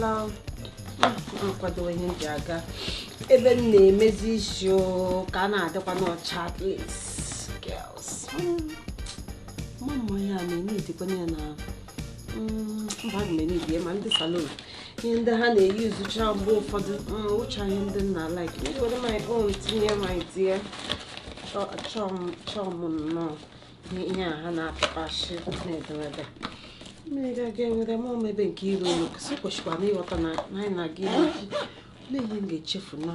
Abịakwala nkwado ihe m ji aga ebe m na-emezi isi o, ka a na-adịkwa n'ọcha at least girls. Mma ya na-enidikwana ya na mba, aga m enidi ma ndị salon ihe ndị ha na-eyuzucha mgbe ụfọdụ ụcha ihe ndị m na-like. Maybe were my own tinye, my dear. Chọọ m, chọọ m nnọọ ihe a ha na-apịkpashi na-edemede mmiri ga-aga enwere m ebe nke iru olu kwesị kwesịkwa na ịghọta na anyị na-aga ime ji. Olee ihe m ga-echefu na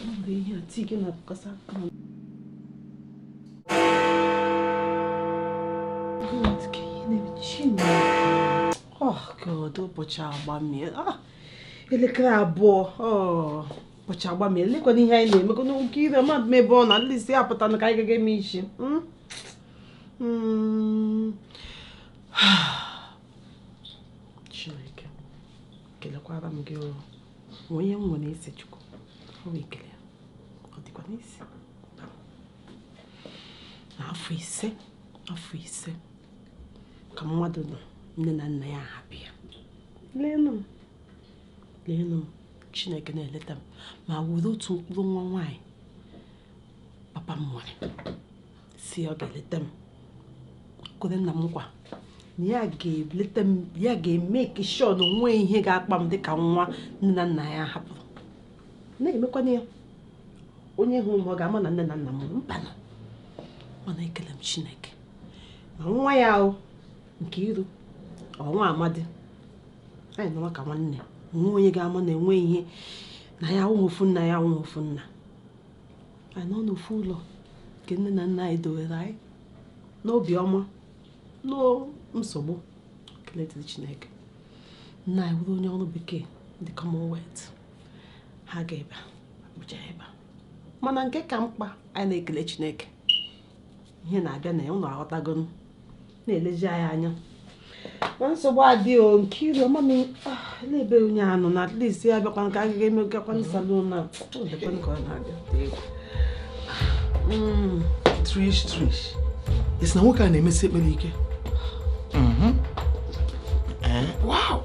mgbe ihe a tii gị na-akọsa aka m? God, ka ihe na-eme Chineke. Oh God, ụbọchị agbamie. Ah, elekere 2. Oh, ụbọchị agbamie. Lekwana ihe anyị na-emekọ n'oke ire mmadụ m ebe ọ na nlisi ya pụta na ka anyị gaga eme isi. Chineke, kelekwara m gị o. Onye m nwere isi Chukwu. Ọ bụ ekele ya. Ọ dịkwa n'isi. Na afọ 5, afọ 5 ka mmadụ nọ, nne na nna ya ahapụ ya. Leenụ m, leenụ m, Chineke na-eleta m ma were otu mkpụrụ nwa nwaanyị papa m nwere si ọ ga-eleta m, kwere nna m nkwa na ya ga-eleta m, ya ga-eme ka sure na onwe ihe ga-akpa m dịka nwa nne na nna ya hapụrụ. Na-emekwana ya, onye hụrụ m ọ ga-ama na nne na nna m mba nọ. Mana ekele m Chineke ma nwa ya o nke iru ọnwa amadi anyị nọrọ ka nwanne onwe, onye ga-ama na enwe ihe na ya awụghị ofu nna, ya awụghị ofu nna. Anyị nọ n'ofu ụlọ nke nne na nna anyị dowere anyị n'obi ọma no nsogbu. Ekele dịrị Chineke. Nna anyị wụrụ onye ọrụ bekee ndị Commonwealth, ha ga-ebe Abuja ebe a. Mana nke ka mkpa, anyị na-ekele Chineke, ihe na-abịa na ya ụnụ aghọtagonu na-elezi anyị anya ma nsogbu adịghị o. Nke iru mami ebe onye a nọ na at least ya bịakwa nke agaghị emegakwa salon a, ọ dịkwa ka ọ na-abịa dị egwu. Trish, Trish, isi na nwoke a na-emesi ekpere ike. Ee, wow,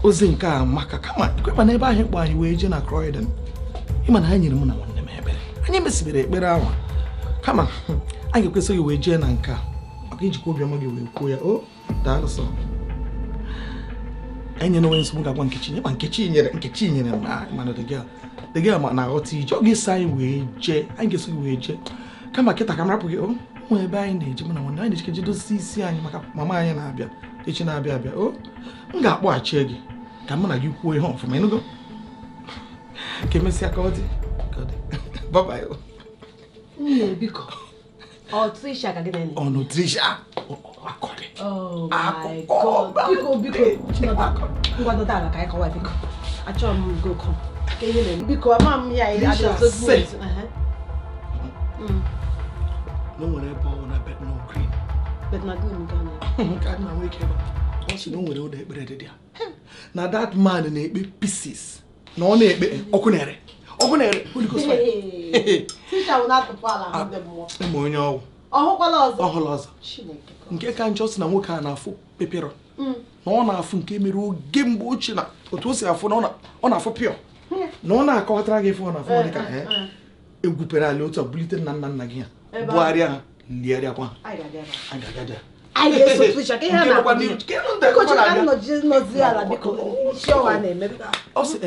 ozi nke a maka kama ekwekpa n'ebe ahụ ịkpọ anyị wee jee na Croydon. Ịma na ha nyere mụ na nwanne m ekpere, anyị mesibere ekpere ahụ, kama anyị ga-ekwesị gị wee jee na nke a maka ijikwa obiọma gị wee kwuo ya. O daalụ sọ. Enye na onwe nsogbu ga-agwa Nkechi nye ma Nkechi nyere m na mana the girl ma na-aghọta ije. Ọ ga-eso anyị wee jee, anyị ga-eso gị wee jee. Kama kịta ka m rapụ gị o nwee ebe anyị na-eje. Mụ na nwanne anyị na-eje dozie isi anyị maka mama anyị na-abịa echi na-abịa abịa. O m ga-akpọghachi gị ka mụ na gị kwuo ihe ọfụma. Ịnụgo? Ka emesịa, ka ọ dị, ka ọ dị. Bye bye. Nne, biko, ọ Trisha ka gị na-ene? Ọnụ Trisha akọrị. Oh my Akụkọ. God. Biko, biko, Chinọdụ, ngwa dọta ala ka anyị kọwa. Biko, achọrọ m go kom ka ihe na-eme. Biko, ama m ya Trisha adị sị. ezu. Na o nwere ebe ọ na Bethnal Green. Bethnal Green nke a na Nke a na nweke ebe ọ sị na o nwere ụlọ ekpere dị ya, na that man na-ekpe pieces, na ọ na-ekpe ọkụ na-ere, ọkụ na-ere, Holy Ghost fire. Trisha wụ na-atụpụ ala ahụ ndị mmụọ. Ụmụ onye ọgwụ. Ọ hụkwala ọzọ? Ọ hụla ọzọ. Chineke. Nke ka njọ, sị na nwoke a na-afụ pepero, na ọ na-afụ nke mere oge mgbe ochie, na otu o si afụ na ọ na-afụ pịọ, na ọ na-akọwatara gị ife ọ na-afụ. Ọ dị ka egwupere ala otu a, bulite nna nna nna gị ha, Ebe ahụ. bugharịa ha, ligharịakwa ha. Anyị ga-abịa ebe a. A ga-agaja. Anyị ga-eso Trisha ka ihe a Nke nọkwa na-akụ. nke nọ ndị Biko, nọkwa Chineke, na-abịa. nọzi ala, biko, isi ọwa na-eme. Ọ sị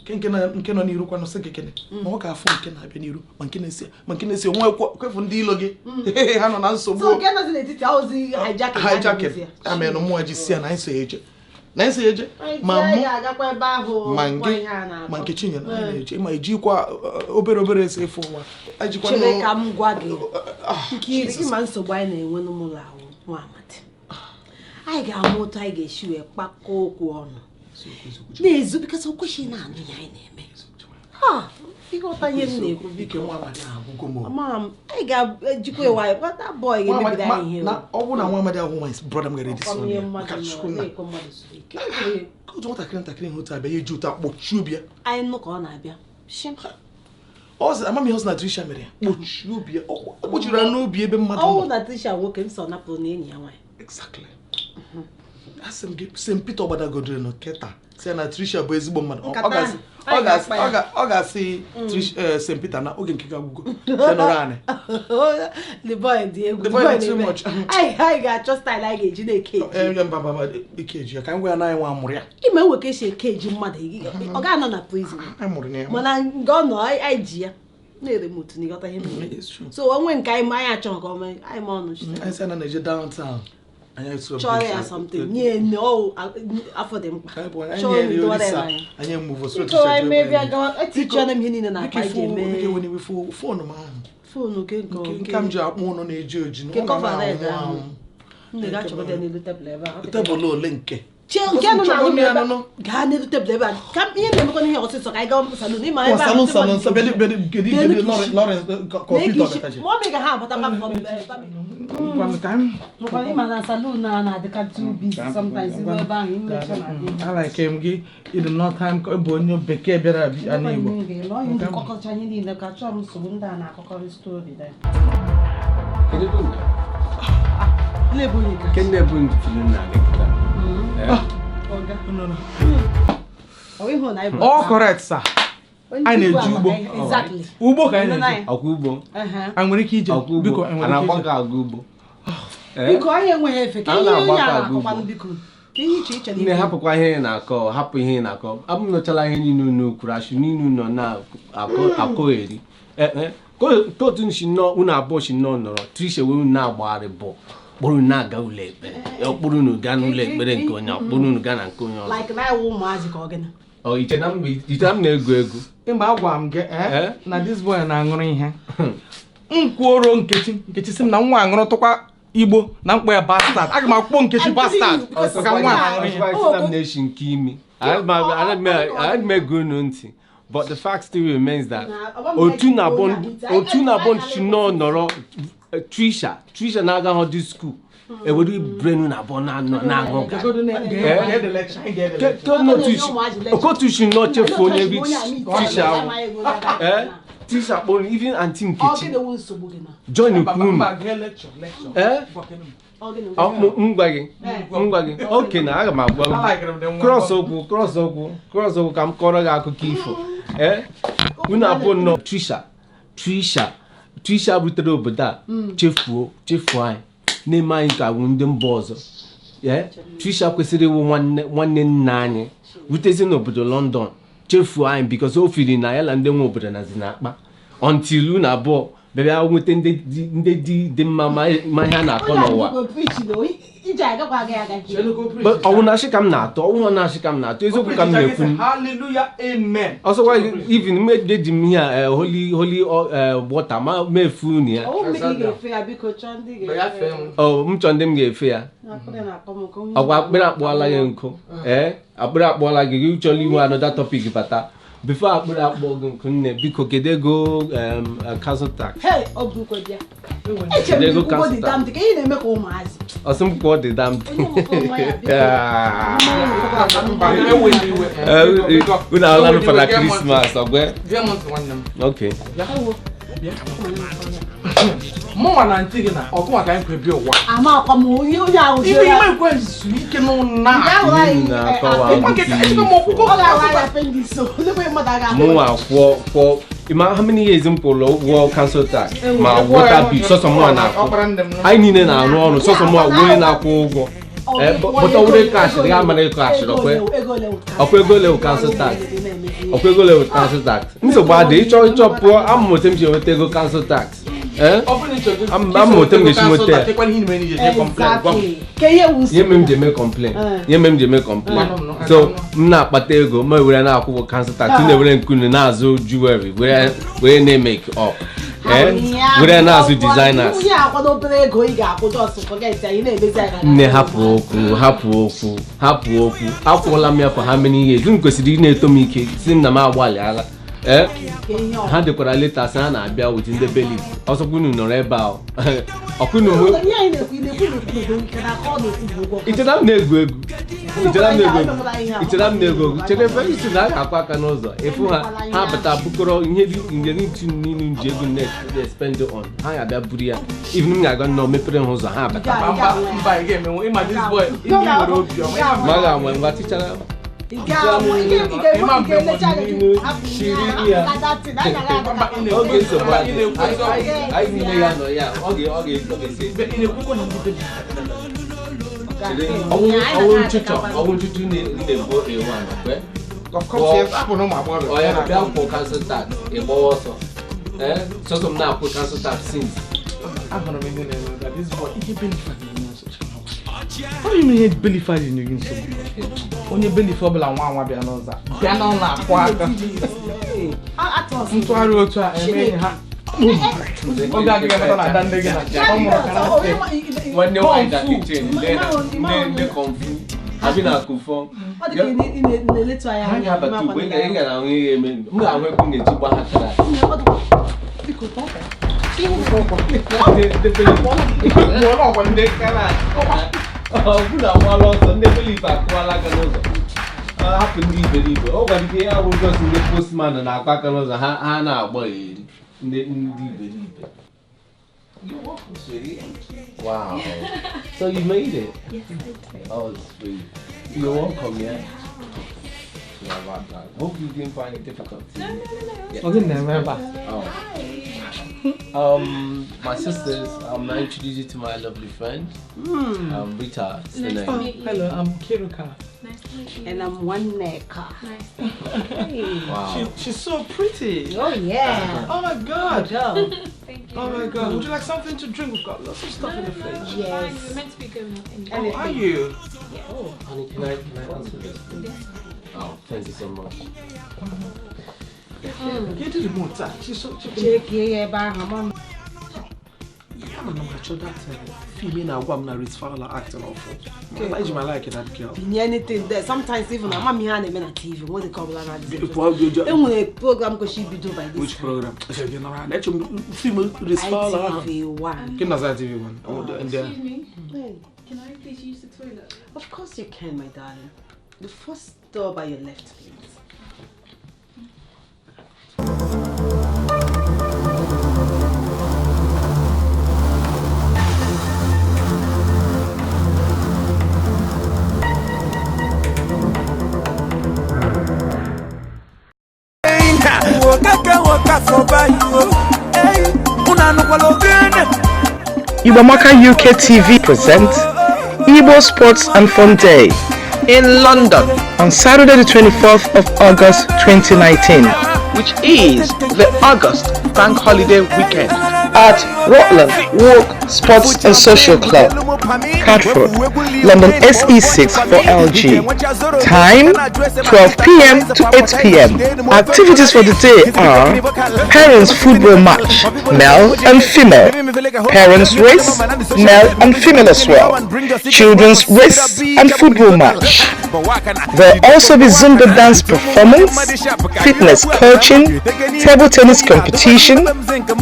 nke nọ n'iru kwanụ, sị gị gịnị, na ọ ga-afụ nke na-abịa n'iru, ma nke na-esi, ma nke na-esi onwe kwefu ndị ilo gị, ha nọ na nsogbu. So nke nọzi n'etiti ahụzi hijacking. Hijacking amen. Mmụọ ji si ya na anyị so ya eje, na anyị so ya eje, ma ma mụ mụ ga-agakwa ebe ahụ ma kwa ngị ihe a na-akọ. Ma Nkechi nyere anyị na-eje, ma ejikwa obere obere esi efu ụwa ejikwa Chere nụ- ka m gwa gị. Ah, Nkiri Jesus. ịma nsogbu anyị na-enwe n'ụlọ ahụ nwa amadi, anyị ga-ama otu anyị ga-esi wee kpakọọ okwu ọnụ na-ezu, because o kwesịghị na-anụ ihe anyị na-eme ha. Ịghọta ihe m na-ekwu? Ike nwa amadi ahụ agwụgo m o. Ama m anyị ga-ejikwa ịwa anyị kwata bọị Nwa amadi- ga-emebiri anyị ihe. Na ọ bụrụ na nwa amadi ahụ my brother m gara Ọkwa edison ihe ya mmadụ maka nọ, Chukwu na na-ekwe mmadụ zuru ike. Ka otu nwatakịrị ntakịrị ihe otu abịa, ya eji ụta kpọchie obi ya. Anyị nụ ka ọ na-abịa. Shim. Ọ sị amamihe ọ sị na Trisha mere ya kpochie obi ya. Ọ kpochiri ya n'obi ebe mmadụ Ọnwụ nọ. na Trisha nwoke m sọ napụrụ na enyi ya nwaanyị. Exactly. Asị m gị, St. Peter gbadagodoro nụ kịta sị na Tricia bụ ezigbo mmadụ. Ọ Nkata ga-asị anyị ọ ga-asị ga-akpa ya. ọ ga-asị St. Peter na oge nke ga-agwụgo sị nọrọ anị. The boy dị egwu. The boy dị too na-eme. much. Anyị ga-achọ style anyị ga-eji na-eke eji. Mba, mba, mba, ikeji ya ka anyị gwa ya na anyị nwa mụrụ ya. Ime nwe ka esi eke eji mmadụ, ọ ga-anọ na prison. Anyị mụrụ ya. Mana nga ọ nọ, anyị ji ya na-eremotu na ịghọta ihe mere. It's true. So onwe nke anyị ma anyị achọghị ka ọ mee anyị ma ọnụ chite. Anyị sị na na-eje downtown. Anyị soro Chọrọ ya something nye nne ọ afọ dị mkpa. Anyị bụ anyị Chọọ nyere ya ndọrọ Olisa. ya anyị. Anyị move straight Biko to anyị Nigeria. mebia gawa etichana m ihe niile na akpa anyị ji Biko eme. ewe n'iwe phone m ahụ. Phone nke nke Nke m ji akpọ ụnụ na-eji oji na Nke ọ ga cover red na-anwụ ahụ. anwụ. Nne ga-achọgodo ya n'elu tebụl ebe a. Tebụl ole nke? Chie nke nọ Chọrọ n'ahụ m ya ebe a. nụnụ. Gaa n'elu tebụl ebe a. Ka ihe na-emekwa ihe ọsịsọ ka anyị gawa salon ịma ebe a. Salon, salon, salon, bịa, bịa, kedu Bịa kedu n'isi. Lawrence kọmputa ọbịatachi. Ma ọ mị ga ha abata ma Ngwanụ ka m. Makwa ịma na salon a na-adịka too busy sometimes iru ebe ahụ imecha na-adị. Alike m gị ịdị not time ka ị bụ onye bekee bịara abịa n'Igbo. Nkọkọcha ihe niile ka chọọ m nsogbu ndị a na-akọkọrọ story there. Kedu ebe unu gara? Lebo onye ka? Kedu ebe unu fili na kịta? Ọga. No, no. Ọ ịhụ na anyị bụ All correct, sir. Onye Anyị Igbo na-eji ugbo. amaka ihe. Exactly. Ugbo ka anyị Nọ na-eji. na Ọkwa ugbo. Ehe. Anyị nwere ike ije. Ọkwa ugbo. Biko, anyị A nwere ike na-agbakọ ije. aga ugbo. Biko anyị enweghị efe ka A ihe na-agbakọ onye a aga ugbo. na-akọkwanụ biko. Ka ihe iche iche Nne, n'ihe. hapụkwa ihe ị na-akọ, hapụ ihe ị na-akọ. Abụ m nụchala ihe niile unu kwuru, asị niile unu nọ na-akọ eri. Ka otu nsi nnọọ unu abụọ si nnọọ nọrọ Tricia wee unu na-agbagharị bụ kpọrọ unu na-aga ụlọ ekpere, kpọrọ unu gaa n'ụlọ ekpere nke onye, kpọrọ unu gaa na nke onye ọzọ. Like na anyị wụ ụmụazị ka ọ gịnị? Ọ iche na m na-egwu egwu. Mgbe agwa m gị Eh? na this boy na-aṅụrụ ihe. M kwuoro Nkechi, Nkechi sị m na nwa aṅụrụ tụkwa Igbo na mkpọ ya bastard. Aga m akpọ Nkechi I'm telling bastard you, because maka nwa na-aṅụrụ ihe. Ọsọkwa sị na m na-eshi nke imi. Anaghị m ege unu ntị. But the fact still remains that otu na abụọ otu na abụọ si nnọọ nọrọ Trisha na-agaghị dị school ewere brain na abụọ na-anọ na-aṅụ garị. Godu gee the lecture, anyị gee the lecture. Okotu si nnọọ chefuo onye bi Trisha ahụ. Trisha kpọrọ even aunty Ọ Nkechi gịnị wụ nsogbu gị na? join Mba, unu. mba, gee lecture, lecture. Eh? Gwa kene m. Ọ gịnị wụ Ọ, m gwa gị, m gwa gị oke na aga m agwa I like the nwa. Cross okwu, cross okwu, cross okwu ka m kọrọ gị akụkọ ifo. Ee, unu abụọ nọ Trisha rutere obodo a chefuo anyị, na-eme anyị ka awụ ndị mba ọzọ. Ee, Trisha kwesịrị ịwụ nwanne nna anyị rutezi n'obodo London chefuo anyị because o firi na ya na ndị nwe obodo nazi na-akpa until unu abụọ bịa nweta ndị dị mma ma ihe a na-akọ n'ụwa. Ije agakwa aga aga. But ọwụ na-ashị ka m na-atọ, ọwụ na-ashị ka m na-atọ, eziokwu ka m na-ekwu. Hallelujah, amen. Ọsọkwa even m eji m ihe a holy water ma mefu unu ya. Ọwụ mmiri ị ga-efe ya, biko chọọ ndị ga-efe ya. Ọ m chọọ ndị m ga-efe ya. Akpịrị na-akpọ m nkụ. Ọkwa akpịrị akpọọla gị nkụ. Ee, akpịrị akpọọla gị, gị chọrọ inwe another topic bata before akpịrị akpọ gị nkụ. Nne, biko, kedu ego council tax? Hey, ọ bụrụkwa bịa. Eche m Ego ugbo dị council tax. dam dị ka ihe na-eme ka ụmụazị. Ọsị m kwụọ dị dam. Onye nwekọ nwa ya, biko. Mba, ewela iwe. Unu alụlanụ fada Christmas ọgwe. Gee m ntị, nwanne m. Okay. Bịa. Mụnwa na ntị gị na ọgụnwa ka anyị kwe bịa ụwa. Ama akwa m onye ahụ Ime ime ekwe zuo ike n'ụna. Nke ahụ anyị Unu na-akọwa Ịkwa nke echekwa m ọkwụkwọ. Ọ ga-ahụ anyị appendix o. Ndị mmadụ aga ahụ. Mụnwa kwụọ ịma how many years m kwụrụ ụgwọ council tax ma water bill, sọsọ mụnwa na-akwụ. Ọkpara nne m. Anyị niile na-arụ ọrụ, sọsọ mụnwa wụ onye na-akwụ ụgwọ. But ọ wụrụ cash dị amara cash ọkwe. Ọkwa ego ole wụ council tax? Ọkwa ego ole wụ council tax? Nsogbu adị, ịchọ pụọ ama otu m si enweta ego council tax. Ee. Ọ bụrụ na ị chọrọ Ama otu m ga-esi nweta ya. Kekwana ihe mere na iji eje complain, gwa m. Exactly. Ka ihe wụ Ihe mere m ji eme complain, ihe mere m ji eme complain, so m na-akpata ego ma were na-akwụ ụgwọ council tax, m na-ewere nkunu na-azụ jewelry, were na-emake up, were na-azụ designers. Onye akwado obere ego ị ga-akwụ, just forget ya, ị na-emezi aka. Nne, hapụ okwu, hapụ okwu, hapụ okwu. Akwụọla m ya for how many years? M kwesịrị ị na-eto m ike si m na m agbalịala. Ee, ha dekwara leta sị ha na-abịa with ndị bailiff. Ọsọkwa unu nọrọ ebe a ọkụnụ hụ. Ichere m na-egwu egwu, ichere m na-egwu egwu, ichere m na-egwu egwu. Chere ebe isi na a ga-akụ aka n'ụzọ ịfụ ha, ha bata bukọrọ ihe dị nje ntu niile ji ego na-spend on ha, ga-abịa buru ya. Even m ga-aga nnọọ mepere ha ụzọ, ha abata. Mba, mba, ị ga-emenwu. Ịma this boy, ị nwere obiọma. Ma a ga-anwe ngwa tichara. Oge nsogbu adị, anyị niile ya nọ ya, ọ ga-esi. Ị na-ekwukwa na ndị Ọnwụ nchụchọ, ọnwụ nchụchụ na-ebu ewu anọ kwe. Of course, yes, abụ na ụmụ agbọghọ. Ọ ya bịa kwụ council tax, ịgbawa ọsọ. Ee, sọsọ m na-akwụ council tax since. Ahụrụ m ihe na-eme ebe a. This boy, ihe bailiff a na-enye nsogbu. Ọ bụ ihe bailiff a na-enye gị nsogbu. Onye bailiff ọbụla nwa anwa bịa n'ụzọ a, bịa n'ụlọ akwụ aka. Ntụgharị otu a eme enyi ha. Oge adịghị emeta na ada nne gị na ọ mụrụ karate. Nwanne nwaanyị na kitchen lee na ndị kọmfu abi na akụfọ. Ha ga-abata ugbo, ị ga na-ahụ ihe eme. M ga-ahụ ebe m ga-eji gba ha kara. Ọbụna agbala ọsọ, ndị bailiff akụwala aka n'ụzọ. Hapụ ndị iberibe. Ọ gwara ike ya bụ gosi ndị postman na-akụ aka n'ụzọ ha, ha na-agba eri ndị ndị iberibe. You're welcome, sweetie. Wow. So you made it? Yes, I did. Oh, sweet. You're welcome, yeah? Yeah, about that. Hope you didn't find it difficult. No, no, no, no. Yeah. Ọ gịnị na-eme ebe a? Oh. My sisters, I introduce you to my lovely friend, Rita. It's the Nice name. to meet you. Hello, I'm Kiruka. Nice to meet you. And I'm one neck. Nice to meet you. Wow. She's so pretty. Oh yeah. Oh my God. Go. Thank you. Oh my God. Would you like something to drink? We've got lots of stuff in the fridge. Fine, Yes. we're meant to be going out anyway. How are you? Honey, can I answer this, please? Oh, thank you so much. Get to the motor. She's so she Chekie ya ebe ahụ, mama. Ana m achọ that film ị na-agwa m na Rich Fowler acting ọfụ. Eji m like that girl. Binye anything there. Sometimes even ama m ihe a na-eme na TV, nwere ka ọbụla na-adịzi. Which E nwere program kwesịrị ibido by this program? Eche m film Rich Fowler ahụ. ITV1. Gị na ITV one. Oh, ndị Excuse me. Can I please use the toilet? Of course you can, my darling. The first door by your left, please. Igbamaka UK TV presents Igbo Sports and Fun Day in London on Saturday the 24th of August 2019, which is the August Bank Holiday weekend at Rutland Walk Sports and Social Club, Catford, London SE6 4LG. Time 12 p.m. to 8 p.m. Activities for the day are parents football match, male and female, parents race, male and female as well, children's race and football match. There will also be Zumba dance performance, fitness coaching, table tennis competition,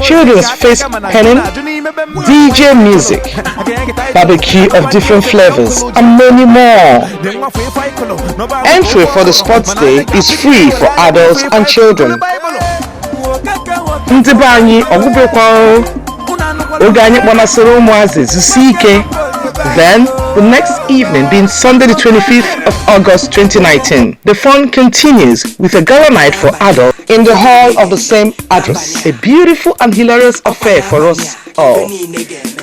children's face painting, DJ music, barbecue of different flavors, and many more. Entry for the sports day is free for adults and children. Ndị be anyị, ọgwụbekwa oge anyị kpọnasịrị ụmụazị zusi ike. Then the next evening, being Sunday the 25th of August 2019, the fun continues with a gala night for adults in the hall of the same address. A beautiful and hilarious affair for us all.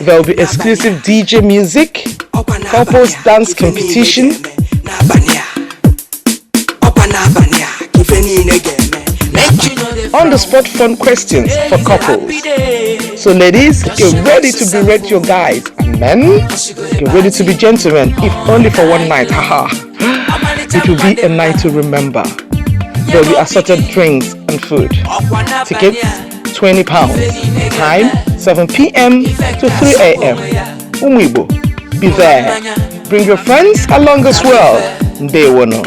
There will be exclusive DJ music, couples dance competition, on the spot fun questions for couples. So ladies, get ready to berate your guys, and men, get ready to be gentlemen, if only for one night. Haha. It will be a night to remember. There will be assorted drinks and food. Tickets £20. Time 7 p.m. to 3 a.m. Ụmụ Igbo, be there. Bring your friends along as well. Ndewono.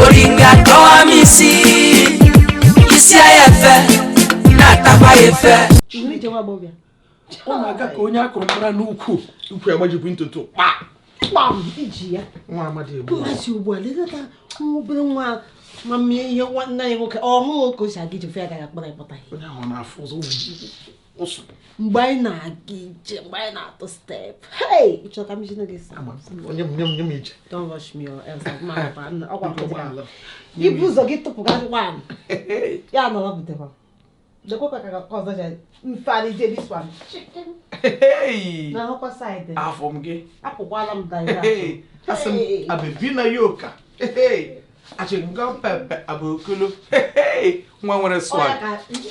Oringa toa misi. Isi ayefe na-atakwa efe. Ọ na-aga ka onye akụrụ mkpara n'ukwu ukwu ya gbajikwu ntutu kpam iji ya nwa amadi egbu mmasị ugbu a lekọta nwa obere nwa ma mmie ihe nwanne anyị nwoke ọhụụ ka o si aga ije fe agaghị akpara ịkpọta ya onye ahụ na-afụ ụzọ ụsụ mgbe anyị na-aga ije mgbe anyị na-atụ step hey ị chọrọ ka m jide gị onye m ije. Don't rush me or else ibu ụzọ gị tụpụga one ya nọrọ butekwa lekwa ka ọzọ ji mfalije this one chicken. Hey! Na ọkwa side afọ m gị apụkwala m daya asị m abebi na yoka. Hey! Achịngọ pepe abokolo. Hey! Nwa nwere swag.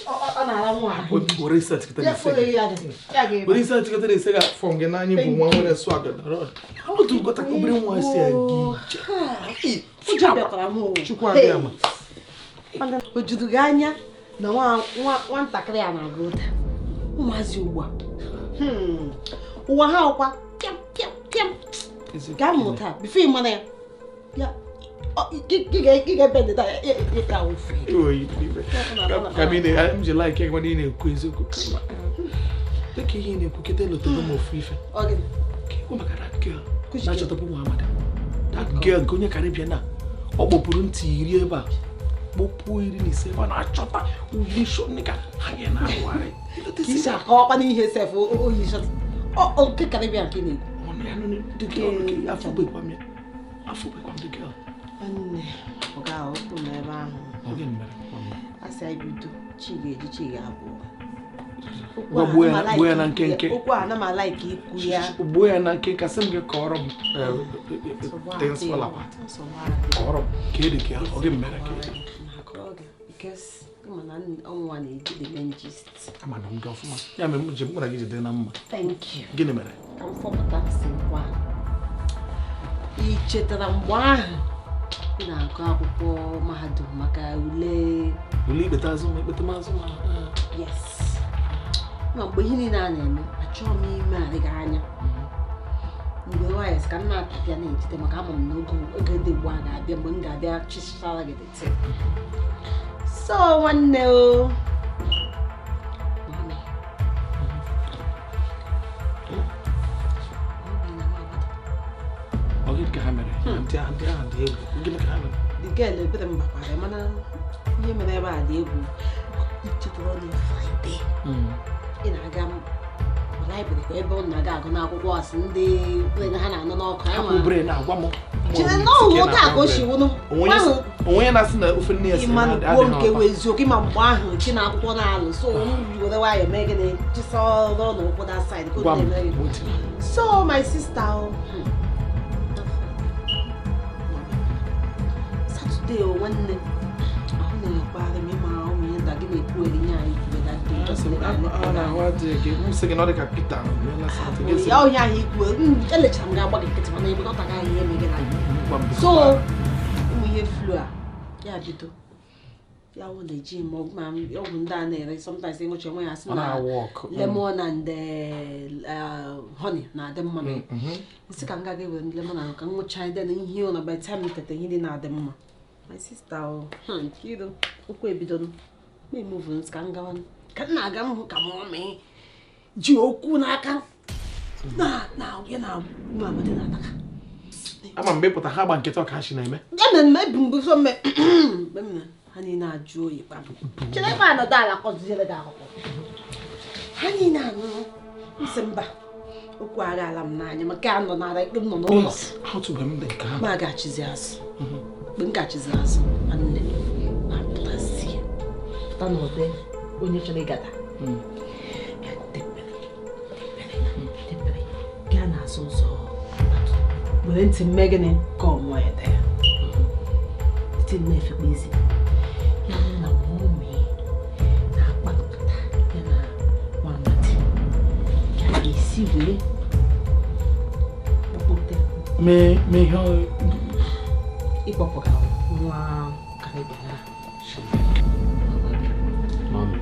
Ọ na-ara nwa ahụ. Were isi atikata na-ese gị afọ m gị n'anya bụ nwa nwere swag. Otu gọta ka obere nwa si aga ije. Chukwu abịa ma. O juru gị anya na nwatakịrị a na-aga ụta ụmụazị ugbu a ụwa ha ọkwa pịam pịam pịam gaa mụta bifo ị mara ya gị ga-ebe ndịda ya ofe. Ka m ji like ya ị na-ekwu eziokwu dịka ihe ị na-ekwu kete lotego m ofu ife ka ekwu maka that girl na-achọtapụ nwa amadi that girl nke onye Caribbean na ọ kpọpụrụ ntị iri ebe a kpọpụo 15 ebe a na-achọta ugbo ka ha ga na-awagharị isi akọwakwa n'ihe sef oyi nke Caribbean ka ị na-ekwu afọbekwa m the girl. Nwanne ọ ga-ahụ n'ebe ahụ a sị anyị bido chi ga-eji chi ga-abụọ gbuo ya na nkenke okwu a na m alaiki ikwu ya gbuo ya na nkenke asị m gị kọrọ m things fall apart kọrọ m ka edi ka ọ gị mere ka edi because ịma na ọnwa na-ejide m gist amana m gị ọfụma ya mere m ji mkpụrụ gị jide na mma. Thank you. Gịnị mere ka m fọpụta si nkwa ị chetara mgbe ahụ ị na-agụ akwụkwọ mahadum maka ule ikpeazụ ma ikpetamazụ ma yes ma mgbe ihe niile a na-eme achọghị m ime adịghị anya mgbe wayes ka m na-atapịa na-ejide maka ama m na oge dị ugbu a ga-abịa mgbe m ga-abịa chisara gị dete so nwanne o mami ọ gịnị ka ha mere ndị ahụ dị egwu gịnị ka ha mere the girl ebere m bakwara mana ihe mere ebe a dị egwu ichetara ọ na Friday ị na-aga library ka ebe ọ na-aga agụ n'akwụkwọ asị ndị ha na-anọ n'ọkụ chere na ọhụụ taa ka o si wụnụ onwe ya na-asị na ofe nne ya si ịma kwuo nke wụ eziokwu ịma mgbe ahụ chi na akwụkwọ na-alụ so were nwayọọ mee gịnị chisọrọ na ụkwụ that side ka o na-eme gị so my sister Saturday o nwanne ahụ na-ekpegharị m ịma ụmụ ihe nta gị na-ekwu eri nye anyị ya onye ahụ ikwu elechara m ga-agba gị nkịtị mana ebe ọ taga ihe eme gị na so ụmụ ihe flu a ya bido ya wụ na-eji m ọgwụ ndị a na-ere sometimes ịṅụcha enwe ya sị na lemon and honey na-adị mma nsị ka m gaga ewere lemon ahụ ka m ṅụcha then ihe ụlọ by the time tete ihe dị na-adị mma my sister Nkiru okwu ebidonu ma emuvu nsị ka m gawa ka m na-aga m hụ ka m ọmị ji okwu n'aka na ya na amadi na-ataka ama mgbe pụta ha gba nkịta ọka ha si na-eme ya mere m ebu mbụ so mme mgbe m na ha niile ajụ oyi kpam chere ebe a nọdụ ala kọziere gị akwụkwọ ha niile anụrụ nsị mba okwu agha ala m n'anya maka a nọ n'ara ikpe m nọ n'ụlọ ma gachizi azụ mgbe m gachizi azụ nwanne ma pụtazie pụta n'ụdị onye chọrọ ịgata bịa tepere gaa n'azụ ụzọ were ntị mme gịnị ka ọ nwa ya daa ntị na-efekwa ezi ya bụrụ na mụmị na-akpa nkata ya na nwa amadi ka a ga-esi wee kpọpụta mee ihe ịkpọpụga nwa Caribbean ahụ. Mami,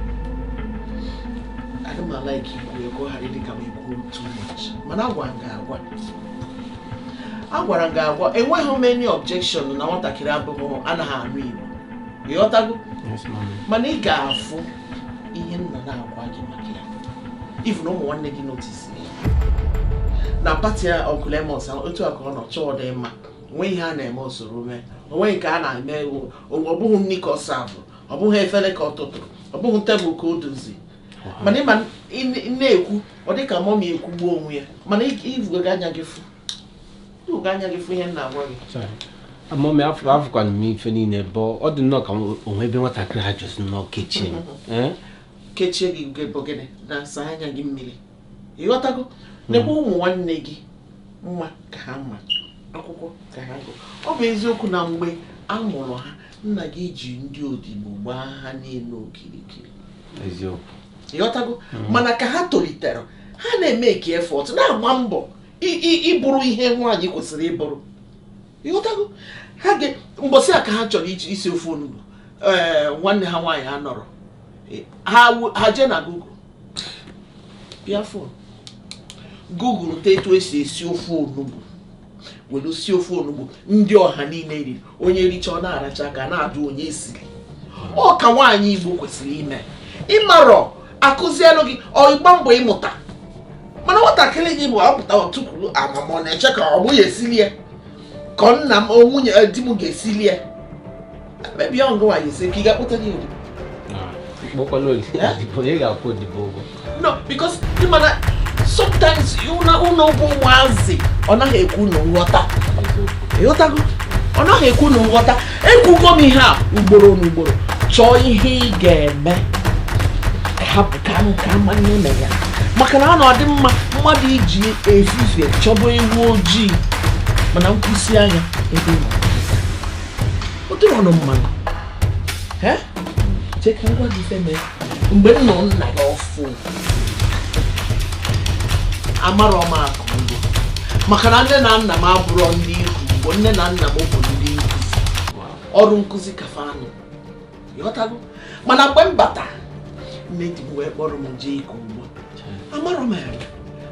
I don't like ikwu ka ọ ghara ịdị ka m ekwu too much mana agwa m ga-agwa Agwara m gị agwa, enweghị m any objection na nwatakịrị abụghị anaghị anụ Igbo. Ịghọtago? Yes, mommy. Mana ị ga-afụ ihe nna na-agwa gị maka ya. Even ụmụ nwanne gị notice ya. Na party a Uncle Amos, otu a ka ọ nọ chọọ dị mma. Onweghị ihe a na-eme usoro mee. Onweghị nke a na-eme, ọ bụghị nri ka ọ serve, ọ bụghị efere ka ọ tụtụrụ, ọ bụghị tebụl ka o dozi. Mana ịma ị na-ekwu, ọ dị ka mommy ekwugbuo onwe ya, mana ivugo anya gị fụ. Ivugo anya gị fụ ihe m na-agwa gị. Sorry. Mommy, afụkwana m ife niile bụ ọ dị nnọọ ka onwe ebe nwatakịrị ha jọsi nnọọ kechie m. Eh? Kechie gị nke bụ gịnị na-asa anya gị mmiri. Ịghọtago? Nekwa ụmụ nwanne gị mma ka ha mma, akwụkwọ ka ha gụ. Ọ bụ eziokwu na mgbe a mụrụ ha, nna gị ji ndị odibo gbaa ha niile okirikiri. Eziokwu. Ịghọtago? Mana ka ha tolitere, ha na-eme ka effort, na-agba mbọ ịbụrụ ihe nwaanyị kwesịrị ịbụrụ. Ịghọtago? Ha ga mbọsị a ka ha chọrọ iji isi ofe onugbu, ee, nwanne ha nwaanyị ha nọrọ, ha jee na Google, bịa phone Google ta etu esi esi ofe onugbu, were sie ofe onugbu ndị ọha niile riri. Onye richa ọ na-aracha aka na-ajụ onye esiri. Ọ ka nwaanyị Igbo kwesịrị ime. Ịmarọ akụzielụ gị, ọ ịgba mbọ ịmụta. Mana nwatakịrị gị bụ apụta ọtụkwuru amama, ọ na-eche ka ọ bụ ya esili ya, ka nna m o nwunye di m ga-esili ya. Mebi ọ ngụ nwaanyị esi ka ị ga-akpụta gị odibo. Kpọkwala odibo, onye ga-akwụ odibo ụgwọ? No, because ị mana sometimes ụnụ bụ ụmụazị, ọ naghị ekwu na nghọta. Ịghọtago? Ọ naghị ekwu na nghọta. Ekwugo m ihe a ugboro na ugboro. Chọọ ihe ị ga-eme, hapụ ka m ka ama nne mere ya, maka na ọ na-adị mma mmadụ iji efifie chọba ewu ojii, mana nkwụsị anya ebe ị nọ o dịrị ọnụ mmanụ. Chee ka m gwa gị ife mere mgbe m nọ nna gị ọfụ. Amarọ m akụ ugbo, maka na nne na nna m abụrọ ndị ikwu ugbo. Nne na nna m bụ ndị nkụzi, ọrụ nkụzi kafa anụ. Ịghọtago? Mana mgbe m bata, nne di m wee kpọrọ m jee ịkọ ugbo. Amarọ m eme,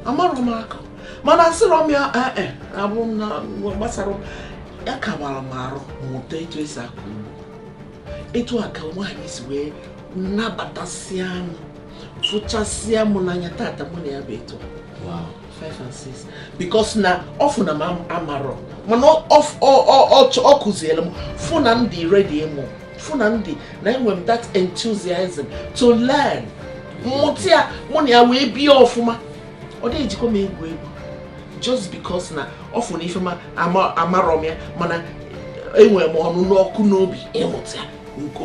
amarọ m akụ, mana asịrọ m ya ee abụ m na gbasara m ya. Kabara m arụ mụta etu esi akọ ugbo, etu a ka nwaanyị si wee nabatasịa m, fụchasịa m n'anya. Tata mụ na ya bụ etu a. 5 and 6, because na ọ fụ na m amarọ, mana ọ kụziere m, fụ na m dị ready ịmụ, fụ na m dị na enwere m that enthusiasm to learn. Mmụta ya, mụ na ya wee bie ọfụma. Ọ dịghị ejikwa m egwu egwu just because na ọ fụ na ife m amarọ m ya, mana enwere m ọnụ n'ọkụ n'obi ịmụta ya nke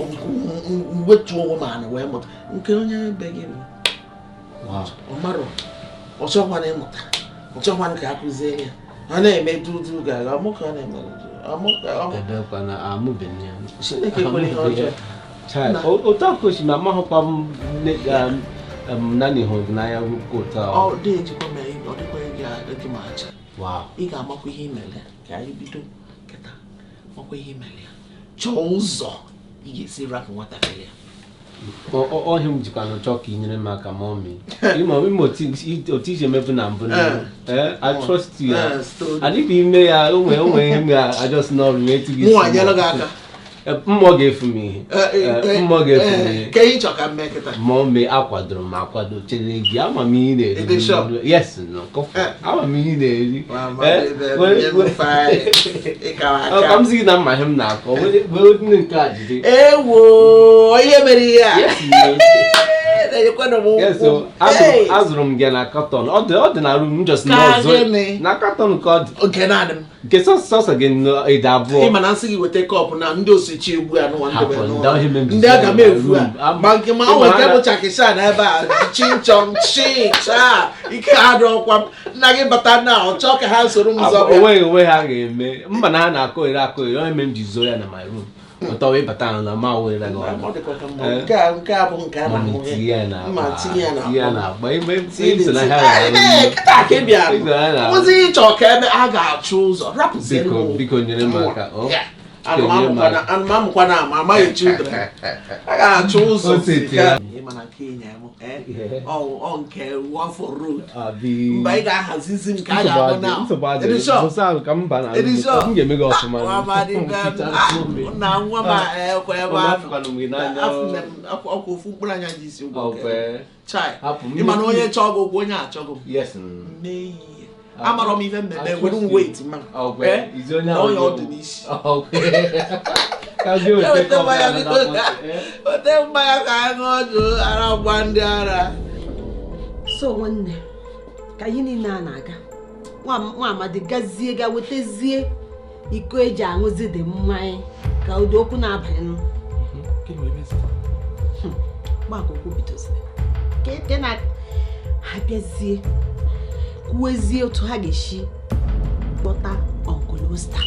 mwetu onwe m ana wee mụta nke onye be gị bụ. Ọ marọ, ọ chọkwana ịmụta, ọ chọkwana ka a kụzie ya. Ọ na-eme dudu ga-aga ọmụ ka ọ na-eme ọmụ ka ọ Ebekwa na amụbeghị ya. Chineke kwere ihe ọjọọ. Chai, otu a ka o si ma amaghịkwa m na hụrụ gị n'anya ruo otu a. Ọ dị ejikwa m, ọ dịkwa gị ma acha. Ị ga-amakwa ihe imere ka anyị bido kịta, makwa ihe imere ya. Chọọ ụzọ ị ga-esi rapụ nwatakịrị ya. Ọhịa m jikwa na chọọ ka ị nyere m aka, mommy. Ịma otu iji emebu na mbụ na I trust you. Adịghị ime ya onwe ihe m ga-ajọs n'ọrụ etu gị. Mụ anyela gị aka. Mmụọ ga-efu m ihe. Mmụọ ga-efu m ihe. Ka ị chọ ka m mee kịta? Mommy, akwadoro m akwado chere gị. Ama m ihe ị na-eri. Yes, no, ama m ihe ị na-eri. Ka m sị gị na mma ihe m na-akọ wee nke a jide. Ewo, ihe mere ihe a. Azụrụ m gị na carton. Ọ dị na room m just n'ọzọ na carton ka ọ dị. Nke naanị m. Nke sọsọ gị ede abụọ. Ị ma na nsị gị weta cup na ndị osechi egbu a n'ụwa ndị aga m efu a ma nke ma ọ nwere nke bụ chakisha na ebe a chinchọn chicha ike ha dị ọkwa m nna gị bata na ọ chọọ ka ha soro m zọ bịa. Onweghị onwe ha ga-eme mba na ha na-akọ ere akọ ere onye me m ji zoo ya na my room. Ọtọ wee bata na ma were gị ọnụ. Nke a bụ nke a na-ahụ mma tinye ya n'akpa kịta ka ị bịara ozi ịchọ ka ebe a ga-achụ ụzọ rapụzie. Biko nyere m aka. Anụmamụkwa na ama amaghị children. A ga-achọ ụzọ. Ịma na nke ịnya m, ọ nke one for road. Mgbe anyị ga-ahazizi m ka a ga-abụ na. Na nwa m ekwe ebe ahụ. Ọkwa ofu mkpụrụ anya ji isi ụgwọ. Chai. Ịma na onye chọọ gị okwu onye achọghị m. Amara m ife mmemme were m wait ma. Na onye ọ dị n'isi. Ote mmanya ka anyị ṅụọ jụụ ara gwa ndị ara. So nwanne ka ihe niile a na-aga nwa amadi gazie ga wetazie iko eji aṅụzi dị mmanya ka ụdị okwu na-abanye nụ. Gbakọ okwu bidoziri ka na ha bịazie kwuezie otu ha ga-esi kpọta Uncle Osita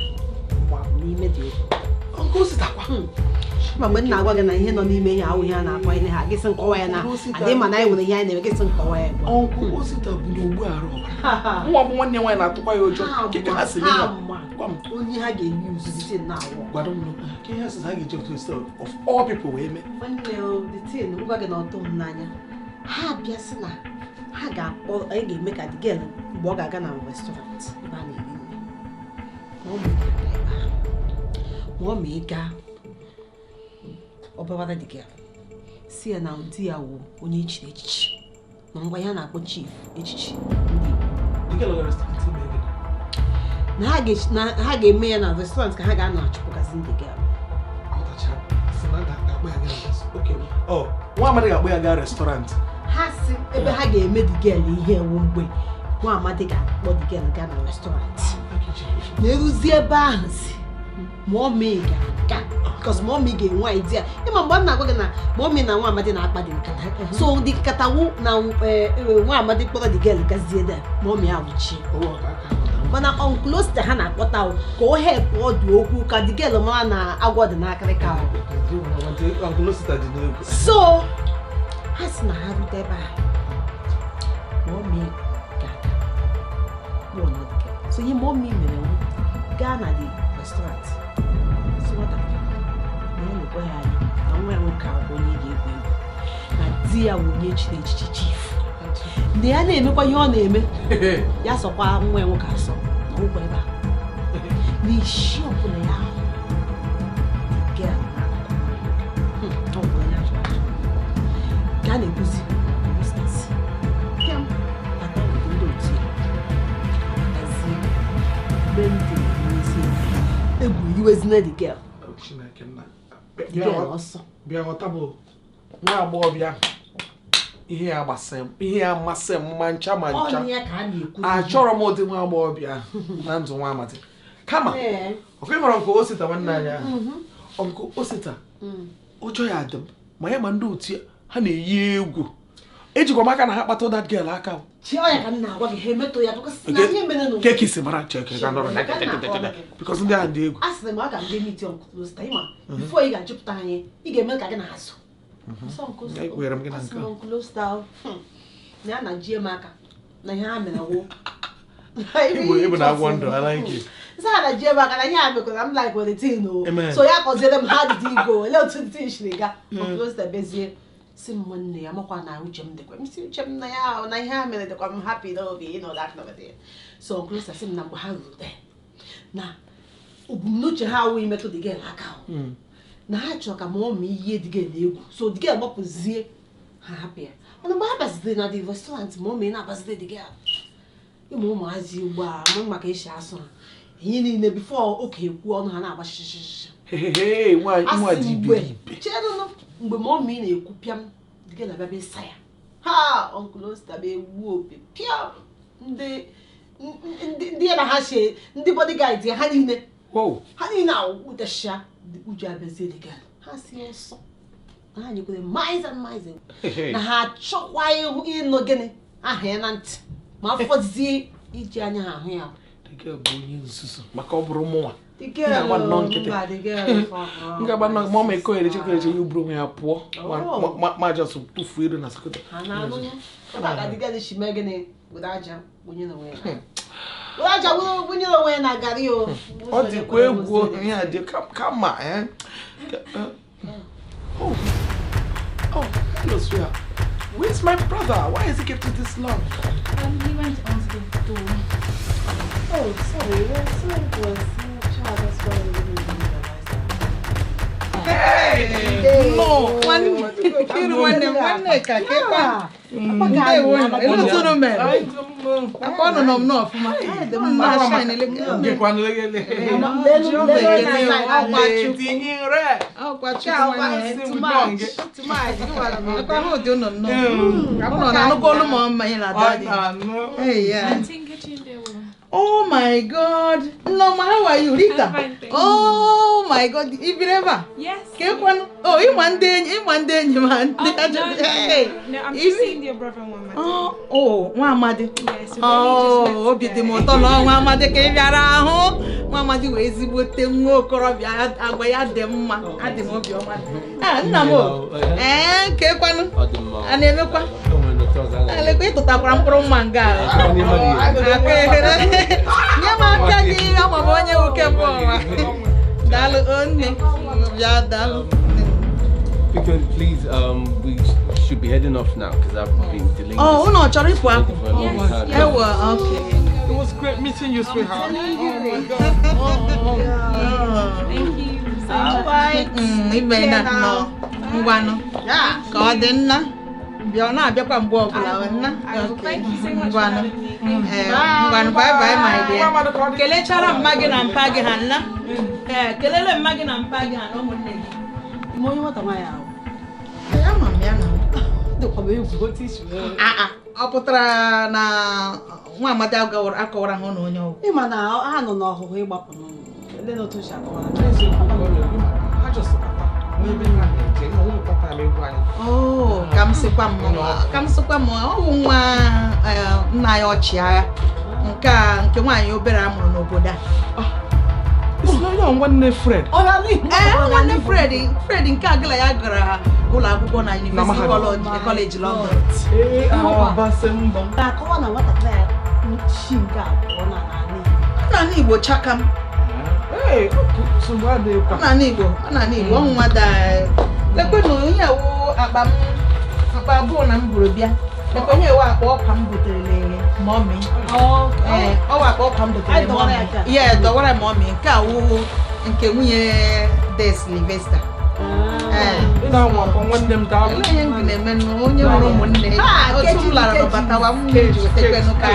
n'ime dị okwu. Uncle Osita kwa? Ma mgbe m na-agwa gị na ihe nọ n'ime ihe ahụ ihe a na-akọ ihe ha gịsị nkọwa ya na adị ma na anyị nwere ihe anyị na-eme gịsị nkọwa ya. Uncle Osita bụ na ogbu arụ ọbara. Nwa bụ nwanne nwaanyị na-atụkwa ya ụjọ. Ka ha si onye ha ga-eyi uzuzi na awọ. Gwara m ka ihe asịsị ha ga-eji otu Osita of all people wee mee. Nwanne the thing ngwa gị na ọtọ m n'anya. Ha bịa sị na ha ga-akpọ anyị ga-eme ka the girl mgbe ọ ga-aga na restaurant ebe a na-eri nri. Ma ọ ma ị gaa ọbawara the girl si ya na di ya wụ onye echiri echichi na ngwa ya na-akpọ chief echichi ndị Igbo. Na ha ga-eme ya na restaurant ka ha ga-anọ achụpụgasị ndị girl. Nwa amadi ga-akpọ ya gaa restaurant. Ha si ebe ha ga-eme the girl ihe ewu mgbe nwa amadi ga-akpọ the girl gaa na restaurant. Na-eruzi ebe ahụ si mommy ga-aga because mommy ga-enwe idea. Ịma mgbe m na-agwa gị na mommy na nwa amadi na-akpa dị nkata. So dị nkata wụ na nwa amadi kpọrọ the girl gazie there mommy awụchie. Mana Uncle Osita ha na-akpọta ka o help ọdụ okwu ka the girl mara na agwọ dị n'akịrịka. So ha si na ha rute ebe a mommy ga-aga. So ihe mommy mere wụ gaa na the restaurant. So nwatakịrị na ya na-ekwe ya anya na nwa ya nwoke ahụ onye ga-egwu egwu na di ya wụ onye echiri echichi chief. Na ya na-emekwa ihe ọ na-eme ya sọkwa nwa ya nwoke asọ na ụgwọ ebe a na isi ọbụla ya ahụ girl n'akụkụ ọ bụ onye achọrọ achọ ka a na-ekwuzi pịam bata ndị otu ya batazie mgbe ndị na-ezi egwu iwezina the girl. Bịa ghọta bụ nwa agbọghọbịa ihe ya masị m ma ncha ma ncha. Achọrọ m ụdị nwa agbọghọbịa na ndụ nwa amadi. Kama ọkụ ịmara Uncle Osita nwanne anyị ahụ. Uncle Osita ụjọ ya dị m ma ya ma ndị otu ya ha na-eyi egwu. Ejikwa m aka na ha kpata that girl aka. Keki si mara cheke ga nọrọ because ndị ahụ dị egwu. A sịrị m aga m ga meet Uncle Osita ịma before ị ga-achụpụta anyị ị ga-eme ka gị na azụ. Uncle Osita na ya na jie m aka na ihe ha mere wụ. Ịbụ na agwọ ndụ I like it. Sị na jie m aka na ihe ha mekwara m like the thing o. So ya kọziere m how did it go? Olee otu the thing siri gaa? Uncle Osita bezie si m nwanne ya makwa na uche m dịkwa m si uche m na ya na ihe ha mere dịkwa m happy n'obi you know that kind of thing. So Uncle Osita sị m na mgbe ha ruru there na ebumnuche ha awụ imetụ the girl aka ahụ na ha chọrọ ka mommy yie the girl egwu so the girl gbapụzie ha hapụ ya. Mana mgbe ha bazidere na the restaurant mommy na-abazide the girl ịma ụmụazị ugbu a mụ maka esi asụ ha ihe niile before oke ekwu ọnụ ha na-agba shishishshi. Nwa dị iberibe. Cherenụ mgbe mommy na-ekwu pịam the girl abịa bịa ịsa ya ha Uncle Osita bịa egbuo opi pịam ndị ya na ha si ndị bodyguard ya ha niile ha niile awụdasịa ụjọ abịazie the girl ha si ọsọ na ha nyekwere miles and miles na ha achọkwa ịnụ gịnị aha ya na ntị ma afọzie iji anya ha ahụ ya. The girl bụ onye nzuzu maka ọ bụrụ mụnwa m ga-agba nnọọ ma ọ ma ekogheriche ekogheriche ya uburu onwe ya pụọ ma just tụfuo elu na Sokoto. Ha na-anụ ya. Were aja wụnyere onwe ya na garị o. Ọ dịkwa egwu ihe a dị kama eh. Oh. Oh, hello, sweetheart. Where's my brother? Why has he kept it this long? He went onto the door. Oh, sorry. Well, sorry, it was child. That's why we didn't realize that. Hey! No! Nwanne ka kekwa. Oh my God. Nneoma, how are you, Rita? I'm fine, thank you. Oh my God, Ibireba. Yes. Oh, you one day, man. Oh, no, I'm just seeing your brother one. Oh, Nwamadi. Yes. Oh, obi dị m ụtọ na Nwamadi ka ị bịara ahụ. Nwamadi wee ezigbote nwa okorobịa, agwa ya dị mma, adị m obiọma. Ah, nna m. Ee, kekwanụ. A na-emekwa. Elekwa ịtụtakwara mkpụrụ mma nga. Nye m aka gị, ama m onye nwoke mbụ ụwa. Daalụ nne. Bịa daalụ. Because please, we should be heading off now because I've been delaying. Oh, unu ọ chọrọ ịpụ apụ? Yes. Ewa, okay. It was great meeting you, sweetheart. Oh my God. Thank you so much. Ibe na nọ. Ngwanụ. Ka ọ dị nna. Bịa ọ na-abịakwa mgbe ọbụla nna. Thank you so much for having me. Ngwanụ, bye bye my dear. Kelechara mma gị na mpa gị ha nna. Kelele mma gị na mpa gị ha na ụmụnne gị. Ime onye nwata nwaanyị ahụ. Ama m ya na. Dịkwa m egwu otu isi wee. Ọ pụtara na nwa amadi akọwara ha na onye ọgwụ. Ịma na ha nọ n'ọhụhụ ịgbapụ n'ụlọ. Ele na otu si akọwara. Oh, ka m sịkwa m ọ bụ nwa nna ya ọchịagha nke a nke nwaanyị obere a mụrụ n'obodo a. Nwanne Fred. Nwanne Fred Fred nke agụla ya gara ụlọ akwụkwọ na University College London. Na-akọwa na nwatakịrị a chi nke abụọ na n'ala Igbo. N'ala Igbo chaka m. N'ala Igbo, n'ala Igbo, ọ nwa da. Lekwenụ ihe wụ akpa m, akpa abụọ na m buru bịa. Lekwe ihe wụ akpa ọkwa m butere mọmị. Ọ wụ akpa ọkwa m butere mọmị. Ya dọwara mọmị nke a wụ nke nwunye de Sylvester. Ị na-anwa akwa nwanne m daalụ. Ele ihe m na-eme nụ onye nwere ụmụnne. Otu m lara n'ọbatawa m ji wetekwenụ ka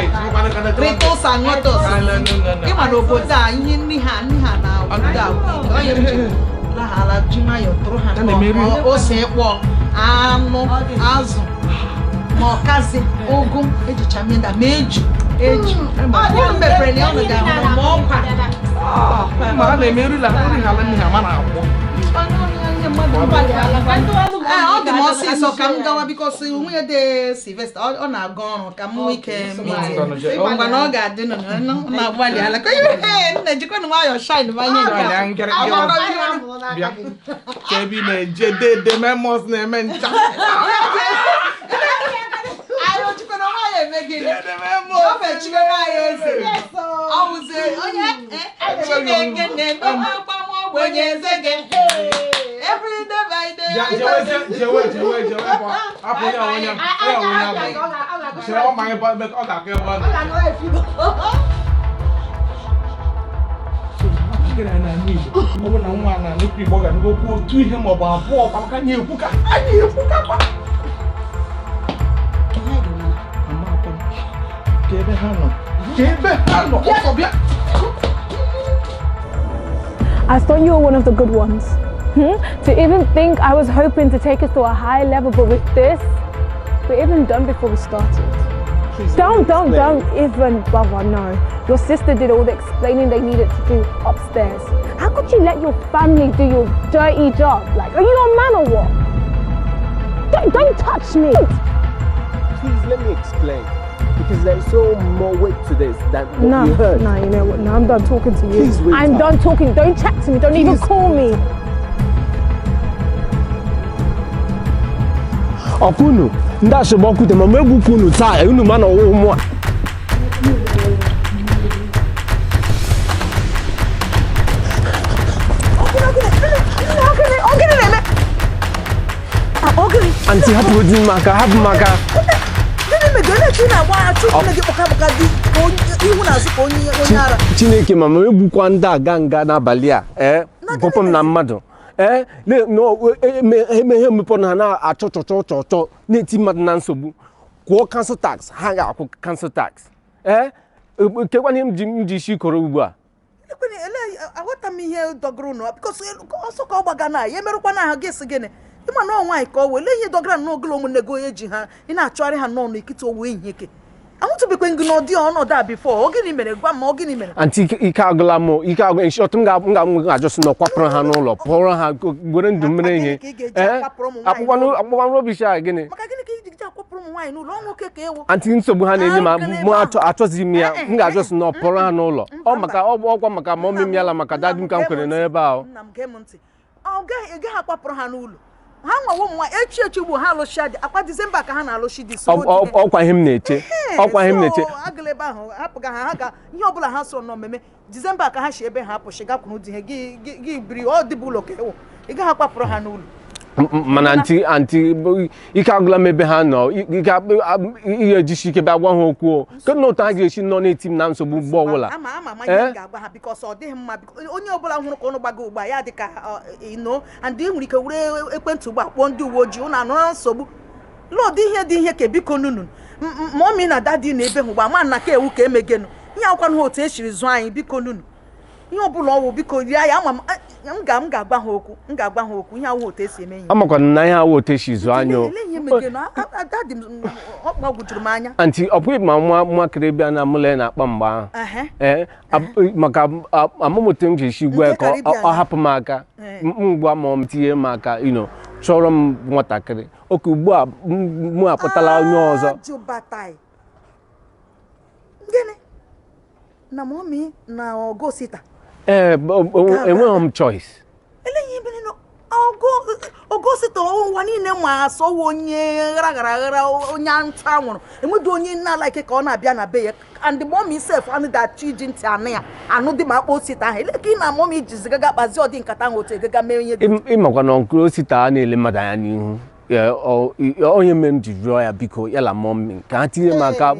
rịta ụsa ṅụta ụsa. Ịma na obodo a ihe nri ha na obodo a gwụ ike. Onye m ji laghala ji nwayọọ tụrụ ha ose ịkpọ anụ azụ ma ọkazi ụgụ ejicha mmeda ma eju ọ mepere na ọnụ ga-ahụ ma ọkwa. Ma a na-emeri na nri ha nri ha ma na-akwọ. Ọ dị m ọsịsọ ka m gawa bikos nwunye de Sylvester ọ na-aga ọrụ ka m nwee ike ngwa na ọ ga-adị nụ na-agbalị ala ka ihe nna jikwanụ nwayọọ shine banye nke ka ebe ị na-eje dede memos na-eme ncha. Every day by day. Ọ bụ na nwa na nnukwu Igbo ga-anụgo okwu otu ihe ma ọ bụ abụọ kwa maka anyị ekwuka kwa. Ka ebe ha nọ. Ọsọ bịa. I thought you were one of the good ones. To even think I was hoping to take us to a high level, but with this, we're even done before we started. Please, don't even bother, no. Your sister did all the explaining they needed to do upstairs. How could you let your family do your dirty job? Like, are you a man or what? Don't touch me! Please let me explain. Because there's so more weight to this than what you heard. No, you know what? No, I'm done talking to you. Please wait. I'm done talking. Don't chat to me. Don't even call me. Ọkụnụ, ndị asọmpi ma megbu kwunu taa, unu ma na ọwụwa mụ a. Aunty, hapụ di m aka, hapụ m aka. Gịnị mere onye ka ị na-agba achụ nne gị kpọka dị ka ihu na azụ ka onye ara? Chineke, mama, egbukwa ndị a ga nga n'abalị a. Ee, bọpụ m na mmadụ. Ee, emeghe mepọ na ha na-achọ chọ chọ chọ chọ na-eti mmadụ na nsogbu. Kwụọ council tax, ha ga-akwụ council tax. Ee, kekwana ihe m ji isi koro ugbu a. Aghọta m ihe dọgoro ụnụ, because ọsọ ka ọ gbaga na ya emerụkwa na ahụ gị sị gịnị? Ịma na ọ nwaanyị ka ọ wee lee ihe dọgara nnọọ ogolo ụmụnne gị onye ji ha ị na-achọgharị ha nnọọ n'ekiti owu ehihie ke ahụtụbekwe gị n'ọdị ọnọdụ a before. Ọ gịnị mere? Gwa m, ọ gịnị mere? Aunty, ike agụla m, ike agụ. In short, m ga-ajọsị na kwapụrụ ha n'ụlọ, pụọrọ ha, were ndụ mere ihe. Ee, akpụkwanụ rubbish a, gịnị? Maka gịnị ka iji ji akwapụrụ ụmụ nwaanyị n'ụlọ? Ọ nwoke ka ewu. Aunty, nsogbu ha na-enye m, mụ achọzighị m ya. M ga-ajọsị na pụọrọ ha n'ụlọ. Ọ maka ọkwa maka ma ọmị m yala maka daddy m ka m kwere n'ebe ahụ. Nna m, gee m ntị. Ọ gaghị, ị gaghị akwapụrụ ha n'ụlọ. Ha nwawo ụmụ nwaanyị echi echi ugbo ha alụchi dị akwa December ka ha na-alụchi dị. Ọkwa ihe m na-eche, ọkwa ihe m na-eche. Agụla ebe ahụ, hapụga ha. Ha ga ihe ọbụla ha so n'omeme December ka ha si ebe ha pụchi gakwuru di ha. Gị biri ọ dịbụ ụlọ ka ewu, ị gaghị akwapụrụ ha n'ụlọ. Mana aunty, ike agụla m ebe ha nọ. Ike ihe ejisi ike bịa gwa ha okwu o kedu na otu ha ga-esi nọ na-eti m na nsogbu mgbe ọbụla? Ama ama ama ihe m ga-agwa ha, because ọ dịghị mma. Onye ọbụla hụrụ ka ụnụ gbago ugbu a ya dị ka ino and ị nwere ike were ekwentị ugbu a kpọọ ndị uwe ojii, ụnụ anọ na nsogbu lọdụ ihe dị ihe ka biko nunu mummy na daddy na ebe ha ugbu a ma na ka ewu ka emegenu ihe akwụkwanụ ha otu esiri zụọ anyị. Biko nunu, ihe ọbụla ọwụ, biko rie ya. Ama m m ga-agwa ha okwu, m ga-agwa ha okwu. Ihe awụ otu esi eme ihe. Amakwana na ihe awụ otu esi zụọ anyị o. Ele ihe megenu daddy m, ọ gbagwojuru m anya. Aunty, ọ bụghị ma nwa nwaakịrị bịa na mụla ya na-akpa mgbe ahụ. Ee, maka amụmụta m ji esi gwa ya ka ọ hapụ m aka m gwa ma ọ tinye m aka chọrọ m nwatakịrị oke. Ugbu a mụ akpọtala onye ọzọ. Ajụbatai gịnị na mummy na ogosita? Ee, enweghị m choice. Eleghị mere na ogosita ụwa niile ma asọwa onye ghara ghara aghara, onye ntụ anwụrụ, enweghị onye na-ala ike ka ọ na-abịa na be ya. And mummy sef anụ achọ iji ntị anụ ya anụ dị ma akpọ osita ahụ. Ele ka ị na mummy jizi gaga kpazi ọdị nkata ahụ otu egaga mee ihe dị? Ịmakwa na uncle Osita a na-ele mmadụ anya n'ihu. Onye mere m ji rịọ ya biko yala mummy ka ha tinye m aka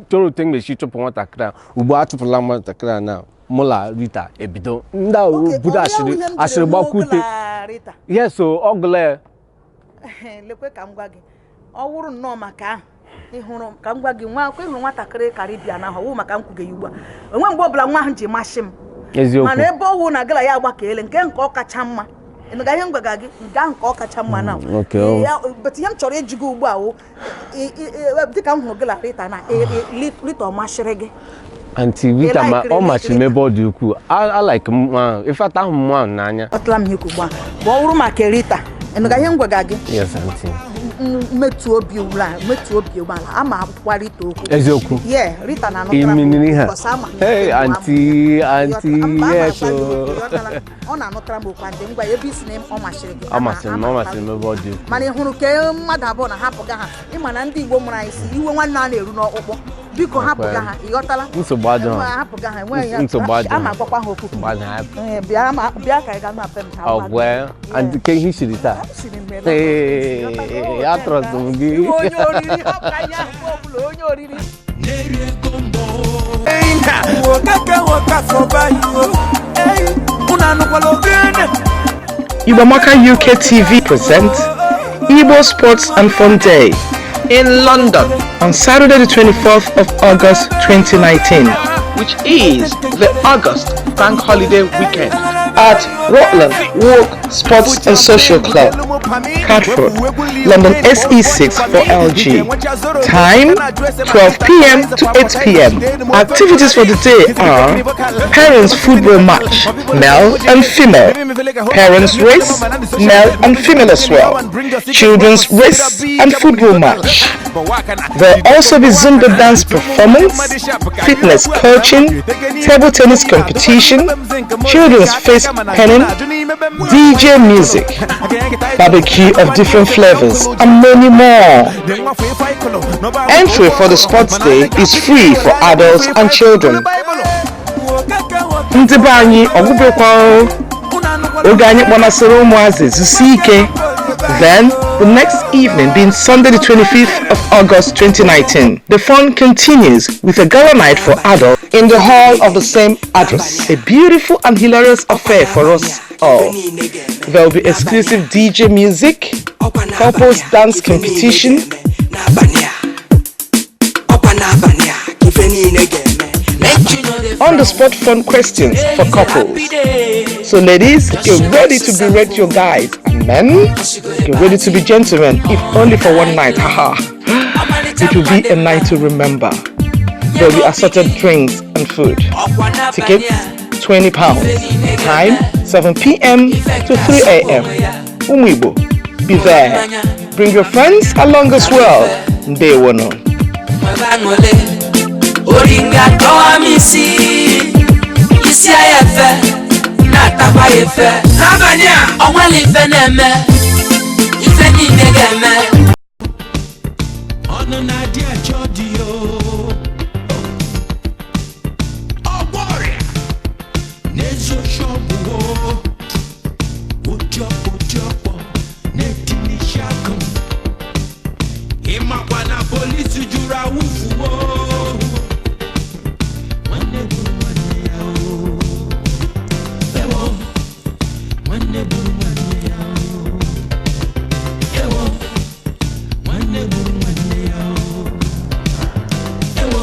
toro otu m ga-esi chụpụ nwatakịrị a. Ugbu a achụpụla m nwatakịrị a na mụla Rita ebido ndị ahụ budo asịrị asịrị gbakwute. Yes, o ọgụla ya. Lekwe ka m gwa gị, ọ wụrụ nnọọ maka ahụ ị hụrụ ka m gwa gị, nwa akwa ịhụrụ nwatakịrị karibia na ahụ ọwụ maka m kwuge ya ugbu a, onwe mgbe ọbụla nwa ahụ ji masị m. Eziokwu. Mana ebe ọwụ na gala ya agbakele nke nke ọ kacha mma, ịnụga ihe m gwaga gị, nke ahụ ka ọ kacha mma na. But ihe m chọrọ ịjụ gị ugbu a wụ, dịka m hụrụ gị na Rita na Rita, ọ masịrị gị? Aunty, Rita ma ọ machiri m ebe ọ dị ukwuu. I like nwa ahụ. In fact, ahụ m nwa ahụ n'anya. Ọtụla m ihe ugbu a ma ọ wụrụ maka Rita, ịnụga ihe m gwaga gị? Yes, aunty. Mmetụ obi ụra, mmetụ obi ụgbọala ama akwụkwọ Rita okwu. Eziokwu. Yeah, Rita na anụtara m. Iminiri ha. Because ama m Hey, ihe bụ aunty, aunty, Mba, ama yes. agwa gị okwu, ịghọtala? Ọ na-anụtara m okwu andị ngwa ebe isi na ọ masịrị gị. Ọ masịrị m, ọ masịrị m ebe ọ dị ukwuu. Mana ị hụrụ ka mmadụ abụọ na hapụga ha, ịma na ndị Igbo mụrụ anyị si iwe nwanne a na-eru n'ọkpụkpọ. Biko hapụga ha, ịghọtala? Nsogbu adịghị. Hapụga ha, enweghị ya. Nsogbu adịghị. Ama agwakwa ha okwu. Nsogbu adịghị. Ee, bịa bịa ka ị ga na-ape m ha. Ọgwe, aunty, ke ihe i siri taa? Siri m. Ee, atrọsụ m gị. Iwe onye oriri, hapụ anya ahụ ọbụla onye oriri. Wokeke wokafọba iwo unu anụkwala ogene. Igbamaka UK TV presents Igbo Sports and Fun Day in London on Saturday, the 24th of August 2019, which is the August Bank Holiday weekend at Rutland Walk Sports and Social Club, Catford, London SE6 4LG. Time 12 p.m. to 8 p.m. Activities for the day are parents football match, male and female, parents race, male and female as well, children's race and football match. There will also be Zumba dance performance, fitness coaching, table tennis competition, children's face painting, DJ music, barbecue of different flavors, and many more. Entry for the sports day is free for adults and children. Ndị be anyị, ọgwụbekwa oge anyị kpọnasịrị ụmụazị zusi ike, then The next evening being Sunday the 25th of August 2019. The fun continues with a gala night for adults in the hall of the same address. A beautiful and hilarious affair for us all. There will be exclusive DJ music, couples dance competition, on the spot fun questions for couples. So, ladies, get ready to berate your guys, and men, get ready to be gentlemen, if only for one night. Haha. It will be a night to remember. There will be assorted drinks and food. Tickets £20. Time 7 p.m. to 3 a.m. Ụmụ Igbo, be there. Bring your friends along as well. Ndewono. Oringa tọwa m isi isi ya efe na-atakwa ya efe n'abalị a ọ nwere ife na-eme ife niile ga-eme. Ọnụ na-adị achọ dị o ọgwọ ọrịa na-ezochi ọgwụgwọ otu ọkpọ otu ọkpọ na-etinisi akụ ịmakwa na polisi jụrụ awụfuo nwanne gburu nwanne ya o ewo nwanne gburu nwanne ya o ewo nwanne gburu nwanne ya o ewo.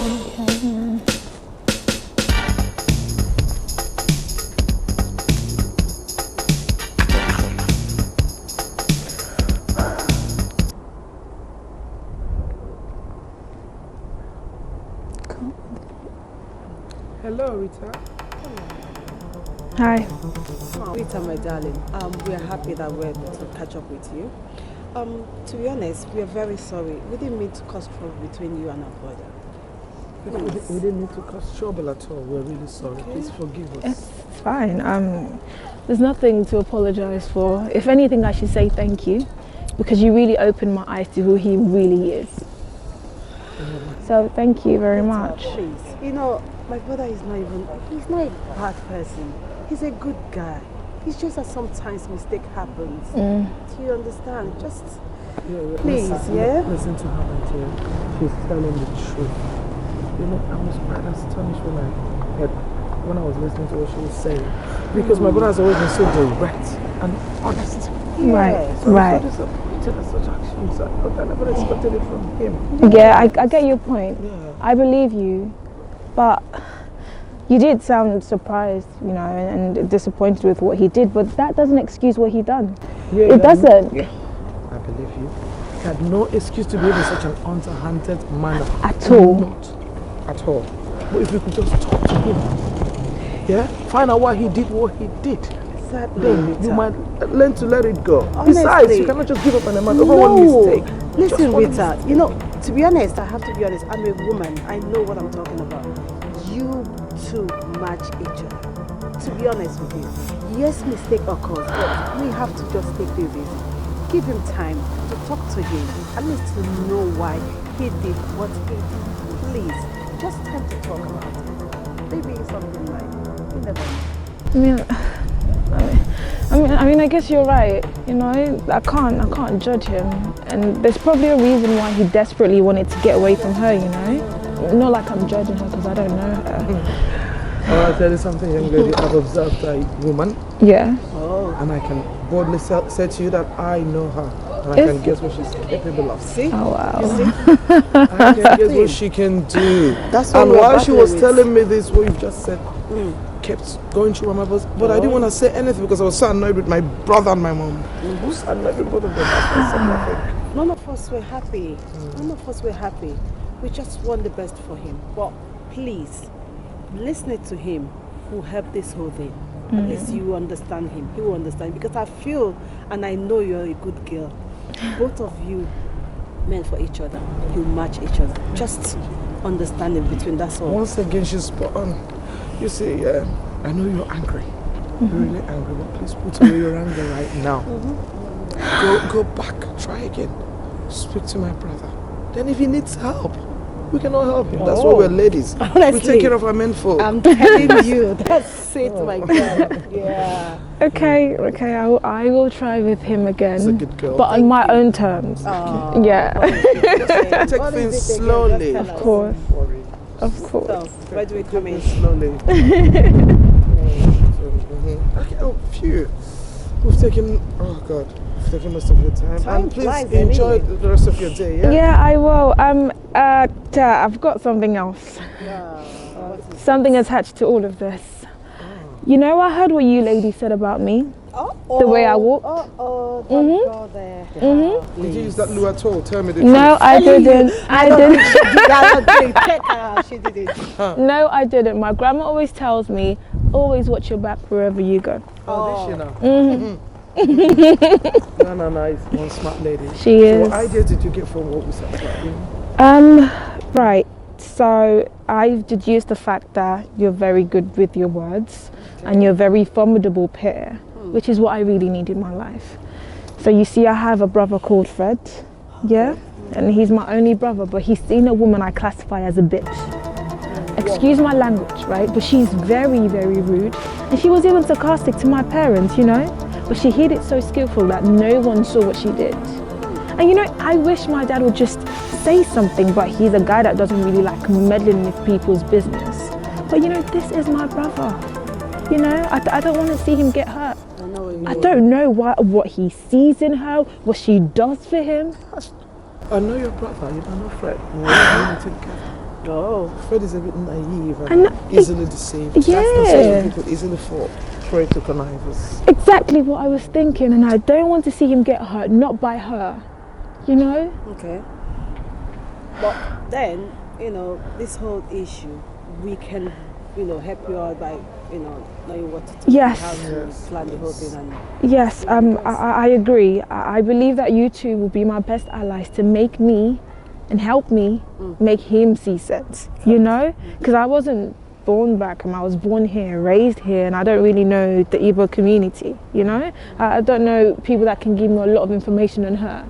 Hello, Rita. Hi. Rita, my darling, we are happy that we're able to catch up with you. To be honest, we are very sorry. We didn't mean to cause trouble between you and our brother. We didn't mean to cause trouble at all. We're really sorry. Okay. Please forgive us. It's fine. There's nothing to apologize for. If anything, I should say thank you, because you really opened my eyes to who he really is. So thank you very much. Please. You know, my brother is not even, he's not a bad person. He's a good guy. It's just that sometimes mistake happens. Do you understand? Just please, listen, yeah? Listen to her, my dear. She's telling the truth. You know, I was quite astonished when I heard, when I was listening to what she was saying. Because my brother has always been so direct and honest. Right, So right. I'm so disappointed at such actions. I never expected it from him. Yeah, I get your point. Yeah. I believe you, but you did sound surprised, you know, and disappointed with what he did, but that doesn't excuse what he done. Yeah, It doesn't. Yeah, I believe you. He had no excuse to behave in such an underhanded manner. At all. Not at all. But if we could just talk to him, yeah, find out why he did what he did. Exactly, Then Rita. you might learn to let it go. Honestly. Besides, you cannot just give up on a man over one mistake. Listen, Just one Rita, you know, to be honest, I have to be honest. I'm a woman. I know what I'm talking about. You two match each other. To be honest with you, yes, mistake occurs, but we have to just take this easy. Give him time to talk to him, at least to know why he did what he did. Please, just time to talk about it. Maybe something like, you never know. I mean, I guess you're right. You know, I can't judge him, and there's probably a reason why he desperately wanted to get away from her. You know, not like I'm judging her because I don't know her. I'll tell you something, young lady. I've observed a woman. Yeah. Oh. And I can boldly say to you that I know her, and I can guess what she's capable of. See? Oh wow. You see? I can guess what she can do. That's what and we're while she was battling with. telling me this, what you've just said, kept going through my mind, but I didn't want to say anything because I was so annoyed with my brother and my mom. I was annoyed with both of them. That's why I said nothing. None of us were happy. None of us were happy. We just want the best for him. But please, listening to him will help this whole thing. At least you understand him. He will understand. Because I feel and I know you're a good girl. Both of you meant for each other. You match each other. Just understanding between, that's all. Once again, she's spot on. You see, I know you're angry. You're really angry, but please put away your anger right now. Go back, try again. Speak to my brother. Then if he needs help, We cannot help him. That's why we're ladies. Honestly, we take care of our men folk. I'm telling you, that's it, my girl. Yeah. Okay, okay, I will try with him again. She's a good girl. But on my own terms. Oh, yeah. Just take things slowly. Of course. Of course. So, where do we come in? Slowly. Okay, oh, phew. We've taken, oh God, we've taken most of your time. Time and please flies, enjoy anyway. the rest of your day, yeah? Yeah, I will. I've got something else. Yeah. Something attached to all of this. You know, I heard what you ladies said about me. Uh-oh. The way I walked. Uh-oh, don't go there. Did you use that lure at all? Tell me the No, truth. I didn't. I didn't. Check her, she did it. No, I didn't. My grandma always tells me, always watch your back wherever you go. Oh, did she now? No, no, it's one smart lady. She So is. what ideas did you get from what we said about you? Right. So I've deduced the fact that you're very good with your words and you're a very formidable pair, which is what I really need in my life. So you see, I have a brother called Fred, yeah? And he's my only brother, but he's seen a woman I classify as a bitch. Excuse my language, right? But she's very, very rude. And she was even sarcastic to my parents, you know? But she hid it so skillful that no one saw what she did. And you know, I wish my dad would just say something, but he's a guy that doesn't really like meddling with people's business. But you know, this is my brother. You know, I don't want to see him get hurt. I don't know what he sees in her, what she does for him. I know your brother, you don't know Fred. We need to take care. Oh. Fred is a bit naive and easily deceived. Yeah. That's people easily fall prey to connivance. Exactly what I was thinking, and I don't want to see him get hurt, not by her. You know? Okay. But then, you know, this whole issue, we can, you know, help you out by, you know, knowing what to do, Yes. how to plan the whole thing. And Yes, I agree. I believe that you two will be my best allies to make me and help me make him see sense, you know? Because I wasn't born back home, I was born here, raised here, and I don't really know the Igbo community, you know? I don't know people that can give me a lot of information on her.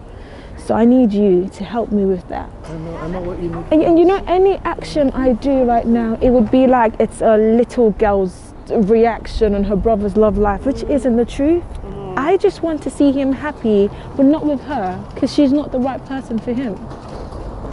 So I need you to help me with that. I know what you need. And you know, any action I do right now, it would be like it's a little girl's reaction on her brother's love life, which isn't the truth. I just want to see him happy, but not with her, because she's not the right person for him.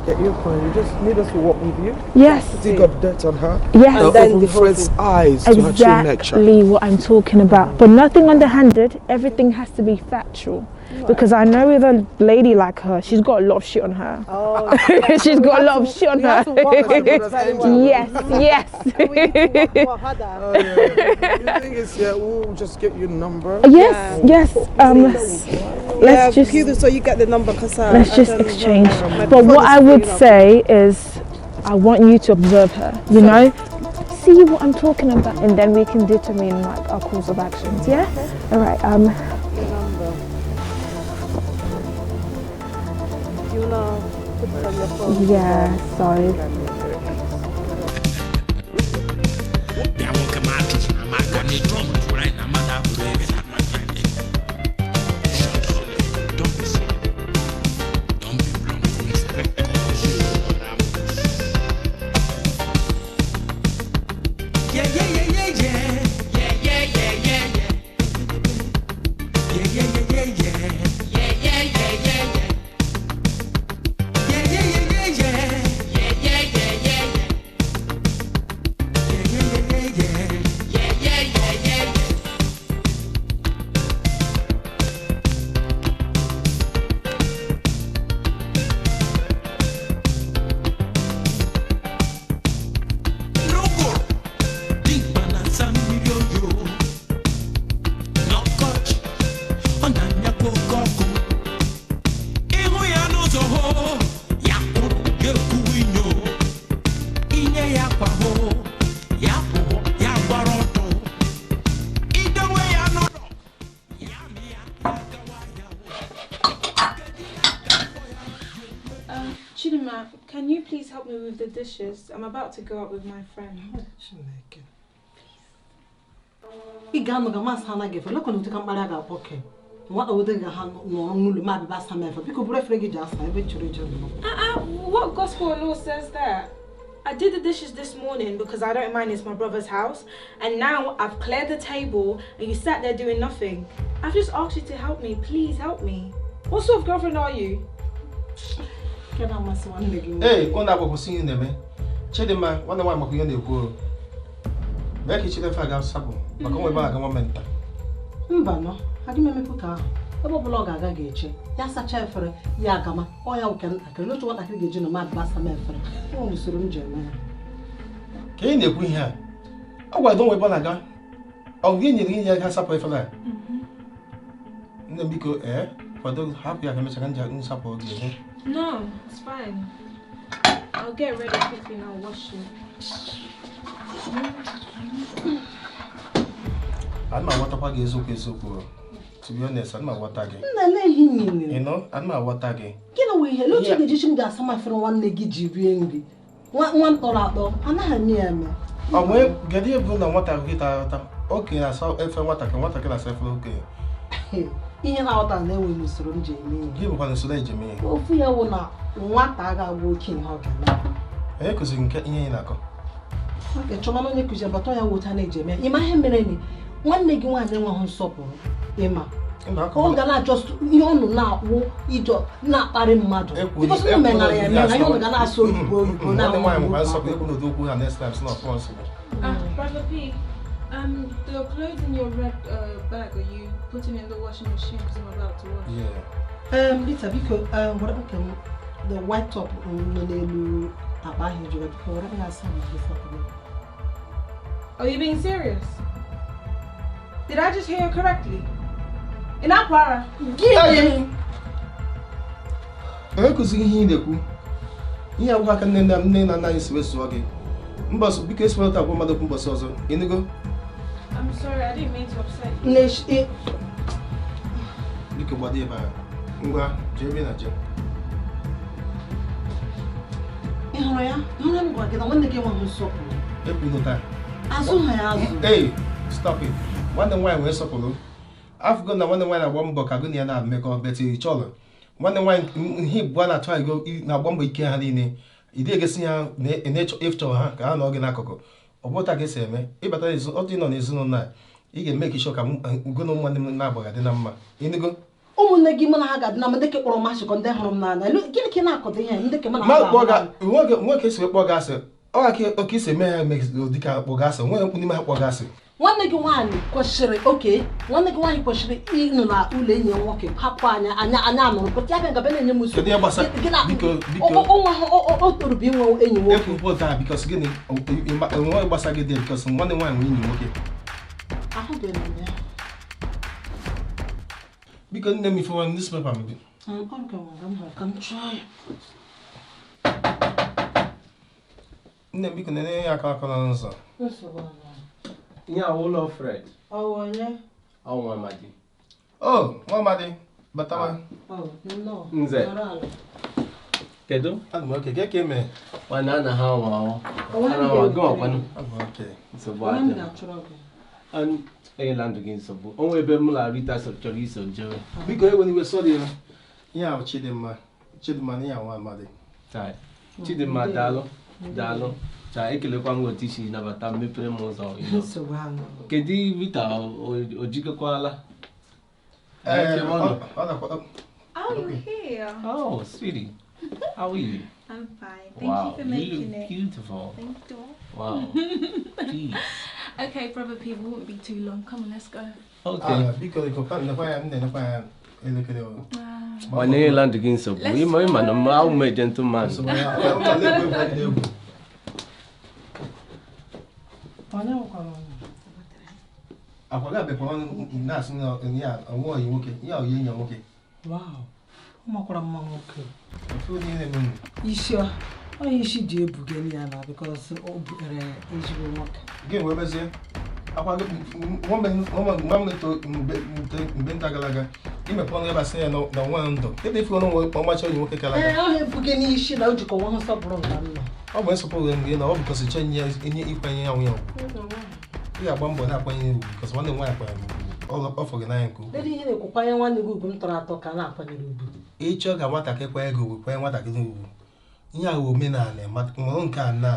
Get your point. You just need us to work with you. Yes. Dig up dirt on her. Yes. And then open the whole Fred's eyes to her true nature. Exactly what I'm talking about. But nothing underhanded. Everything has to be factual. Because I know with a lady like her, she's got a lot of shit on her. Oh, She's got a lot of shit on we have her. to work on it very well. Yes, yes. We need to work more harder. Oh, yeah. The thing is, yeah, we'll just get your number. Yes, yes. Yeah, Let's just Hugo, so you get the number, cause let's I just don't exchange. know. My But phone what is I would playing up. say is, I want you to observe her. You know, see what I'm talking about, and then we can determine like our course of actions. Yeah. All right. Your number. Do you wanna put it on your phone? Yeah. So. Bịa nwoke m atụzụna m aka na drum tụrụ anyị na mmadụ abụrụ eze. Shut up. Don't be silly. Don't be blunt. Yeah, yeah, yeah, yeah, yeah. Yeah, yeah, yeah, yeah, yeah. Yeah, yeah, yeah, yeah, yeah. Yeah, yeah, yeah, yeah, yeah. Yeah, yeah, yeah, yeah, yeah. Yeah, yeah, yeah, yeah, yeah. Yeah, yeah, yeah, yeah, yeah. Yeah, yeah, yeah, yeah, yeah. N'ụgụrụ, dimkpa na-asa mmiri oyi o. N'ọkọchị, ọ na-anyakwa oke ọkụ. Ịhụ ya n'ụzọ hụ, ya kwụrụ, ya ekwuwe inyo. Inye ya akwa hụ, ya kwụrụ, ya gbara ọtọ. Idowe ya n'ụlọ, ya mịa, ya gawa ya hụ. Chidinma, can you please help me with the dishes? I'm about to go out with my friend. Ị ga-anọ ga masị anaghị efe lekwana ụdị ka mkparị a ga-akpọ ke. Nwata wete ga ha nọrọ n'ụlọ ma abịa asa m efe. Biko buru efere gị ji asa ebe chọrọ ije nọ. What gospel law says that? I did the dishes this morning because I don't mind, it's my brother's house, and now I've cleared the table and you sat there doing nothing. I've just asked you to help me. Please help me. What sort of girlfriend are you? Nke na-amasị nwanne gị nwoke. Ee, ụnụ agbakwụsị ihe na-eme. Chidimma, nwanne nwaanyị makwa ihe na-ekwu o. Mee ka ichide efe a ga-asapụ maka onwe ebe a ga nwa menta. Mba nọ, adị m emepụ ka ahụ. Ebe ọbụla ọ ga-aga ga-eche. Ya sacha efere, ya agama. Ọ ya nke ntakịrị. N'otu nwatakịrị ga-eji nọ ma abịa asa m efere. Ọ nwere usoro m ji eme ya. Ka ị na-ekwu ihe a, ọ gwara gị onwe ebe ọ na-aga. Ọ gị nyere ihe ya ga-asapụ efere a? Nne m biko, ee, kwado hapụ ya ka emechaa ka m ji nsapụ oge eme. No, it's fine. I'll get ready quickly and I'll wash you. Ana m aghọtakwa gị eziokwu eziokwu o. To be honest, ana m aghọta gị. Nna na-ehi nyere. Ị nọ? Ana m aghọta gị. Gịnị wụ ihe? Otu ga-eji m ga-asa m efere nwanne gị ji rie nri. Nwa m tọrọ atọ, anaghị eme ya eme. Ọ nwee kedu ihe bụ na nwata gị tara ụta? Okenye na-asa efe nwatakịrị, nwatakịrị na-asa efere okenye. Ihe na-aghọta na-enweghị usoro m ji eme ihe. Gị bụkwa na usoro eji eme ihe. Ofu ya wụ na nwata aga-agwa okenye ọ ga-eme. Onye kụziri nke ihe ị na-akọ? Oke, chọma na onye kụziri bata ya wụ otu a na-eji eme. Ịma ihe mere ni? Nwanne gị nwaanyị enweghị nsọpụrụ. Ịma. Ọ ga na-ajọst ihe ọ nọ na-akwụ ijọ na-akparị mmadụ. Because unu menara ya eme na ihe ọ ga na-asụ oyibo oyibo na Nwanne nwaanyị nwekwa nsọpụrụ ekwu n'ụdị okwu ha next time si na ọfọ nsogbu. Brother P, the clothes in your red bag, are you putting in the washing machine because I'm about to wash? Yeah. Rita, biko, were nke m, the white top nọ n'elu akpa ahụ ejiri, biko were ya asa m gị sapụ. Are you being serious? Did I just hear you correctly? In Akwara? Gịnị? Onye kụziri ihe ị na-ekwu? Ihe agwa aka nne na nne na nna anyị si wee zụọ gị. Mbọsị, biko esi weta agwa mmadụ okwu mbọsị ọzọ. Ịnụgo? I'm sorry, I didn't mean to upset you. Biko gbado ebe a. Ngwa, jee ebe ị na-eje. Ị hụrụ ya? Ị hụrụ ya m gwara gị na nwanne gị enweghị nsọpụrụ. Ekwughị taa. Azụ ha ya azụ. Hey, stop it. Nwanne m nwaanyị nwere nsọpụrụ. Afụgo na nwanne m nwaanyị na-agba mbọ ka gụ na ya na-emekọ bet ị chọrọ. Nwanne m nwaanyị ihe ịbụọ na-atụ anyị go na-agba mbọ ike ha niile. Ị dịghị egosi ha na ị na-echọ ịchọ ha ka ha nọ gị n'akụkụ. Ọ bụ otu a ka esi eme. Ịbata otu ị nọ n'ezinụlọ a, ị ga-eme ka ịchọ ka ugo na ụmụnne m na-agbaga dị na mma. Ịnụgo? Ụmụnne gị mụ na ha ga-adị na mma, ndị ka kpọrọ m asị ka ndị hụrụ m n'anya. Gịnị ka ị na-akọdo ihe a? Ndị ka mụ na ha Mmadụ ga-ahụ kpọọ n'anya? nwoke esi wee kpọọ gị asị. Ọ ga ka oke isi eme ha eme dịka kpọọ gị asị. Nwe n'ime ha kpọọ gị asị. Nwanne gị nwaanyị kwesịrị oke, nwanne gị nwaanyị kwesịrị ịnọ na ụlọ enyi ya nwoke hapụ anya anya anya anụrụ pụta ya bịa nga bịa na-enye m nsogbu. Kedu ihe gbasara? Gị na- Biko, biko. O nwa ahụ, o toru bụ inwe enyi nwoke. Ekwu taa because gịnị? Onwe gbasara gị dị because nwanne nwaanyị nwere enyi nwoke. Ahụbeghị m ya. Biko nne m ifewa newspaper m. Ọ ka nwere m hụrụ ka m chọọ ya. Nne m biko nene ya aka aka n'ụzọ. Nsogbu anọ. Ihe a ụlọ Fred. Ọ wụ onye? Ọ nwa Amadi. Oh, nwa Amadi, batawa. Ọ, nnọọ. Nze. Nọrọ ala. Kedu? Adị m oke, ka eme? Nwanne a na ha anwa ahụ. Onwe m Ha na-anwa, ga-ebutere gị nwakwanụ. Adị m oke. Nsogbu Onwe m adịghị. ga-achọrọ gị. Enyela ndụ gị nsogbu. O nwee ebe mụ na Rita chọrọ iso jewe. Biko ewe iwe sọrọ ya. Ihe a bụ Chidimma. Chidimma na ihe a nwa Amadi. Chai. Chidimma, daalụ. Daalụ. Chai, ekelekwa m otu isi nabata m, mepere m ụzọ. Nsogbu anọ. Kedu Rita o jikekwala? Ee, Ebe ọ nọ? ọ nakwa. Oh, you're here. Oh, sweetie. How are you? I'm fine. Thank Wow, you for you making look it. beautiful. Thank you. Wow. Jeez. Okay, brother P, we won't be too long. Come on, let's go. Okay. Ah, biko biko nekwa ya m na-enekwa ya elekere o. Ọ na-enyela ndụ gị nsogbu. Let's Ịma na m awụ m a gentleman. Nsogbu ya. Ọ na-egwu egwu na-egwu. Onye nwekwara ọnụ? Akwa ga-abịakwa ọnụ na-asị na ya onwe oyi nwoke, ya oyi enyi ya nwoke. Wow. Ọ makwara mma nwoke. Ofu onye na-eme unu. Isi ọ, onye isi ji ebuga ya na because o butere ezigbo nwoke. Gị wee mezie akwa gị nwa m to mgbe nta gara aga imepe ọnụ ebe a sị ya na nwa ndụ ebe ife ọnụ ọmacha onyi nwoke gara Ee, aga. ọ na-ebuga n'isi na o jikọ nwa nsọpụrụ nka m nọ. Ọ bụ nsọpụrụ gị na ọ bụ kwesịrị chọọ nye ịkwanye ya nwunye ugwu. Ị ga-agba mbọ na-akwanye ya ugwu because nwanne m nwaanyị kwanyere ugwu. Ọ fọrọ gị n'anya nke ukwuu. Lede ihe na-ekwukwanye nwanne gị ugwu m tọrọ atọ ka na-akwanyere ugwu. Ịchọ ka nwatakịrị kwanye gị ugwu, kwanye nwatakịrị ugwu. Ihe a wụ omenala nwere nke a na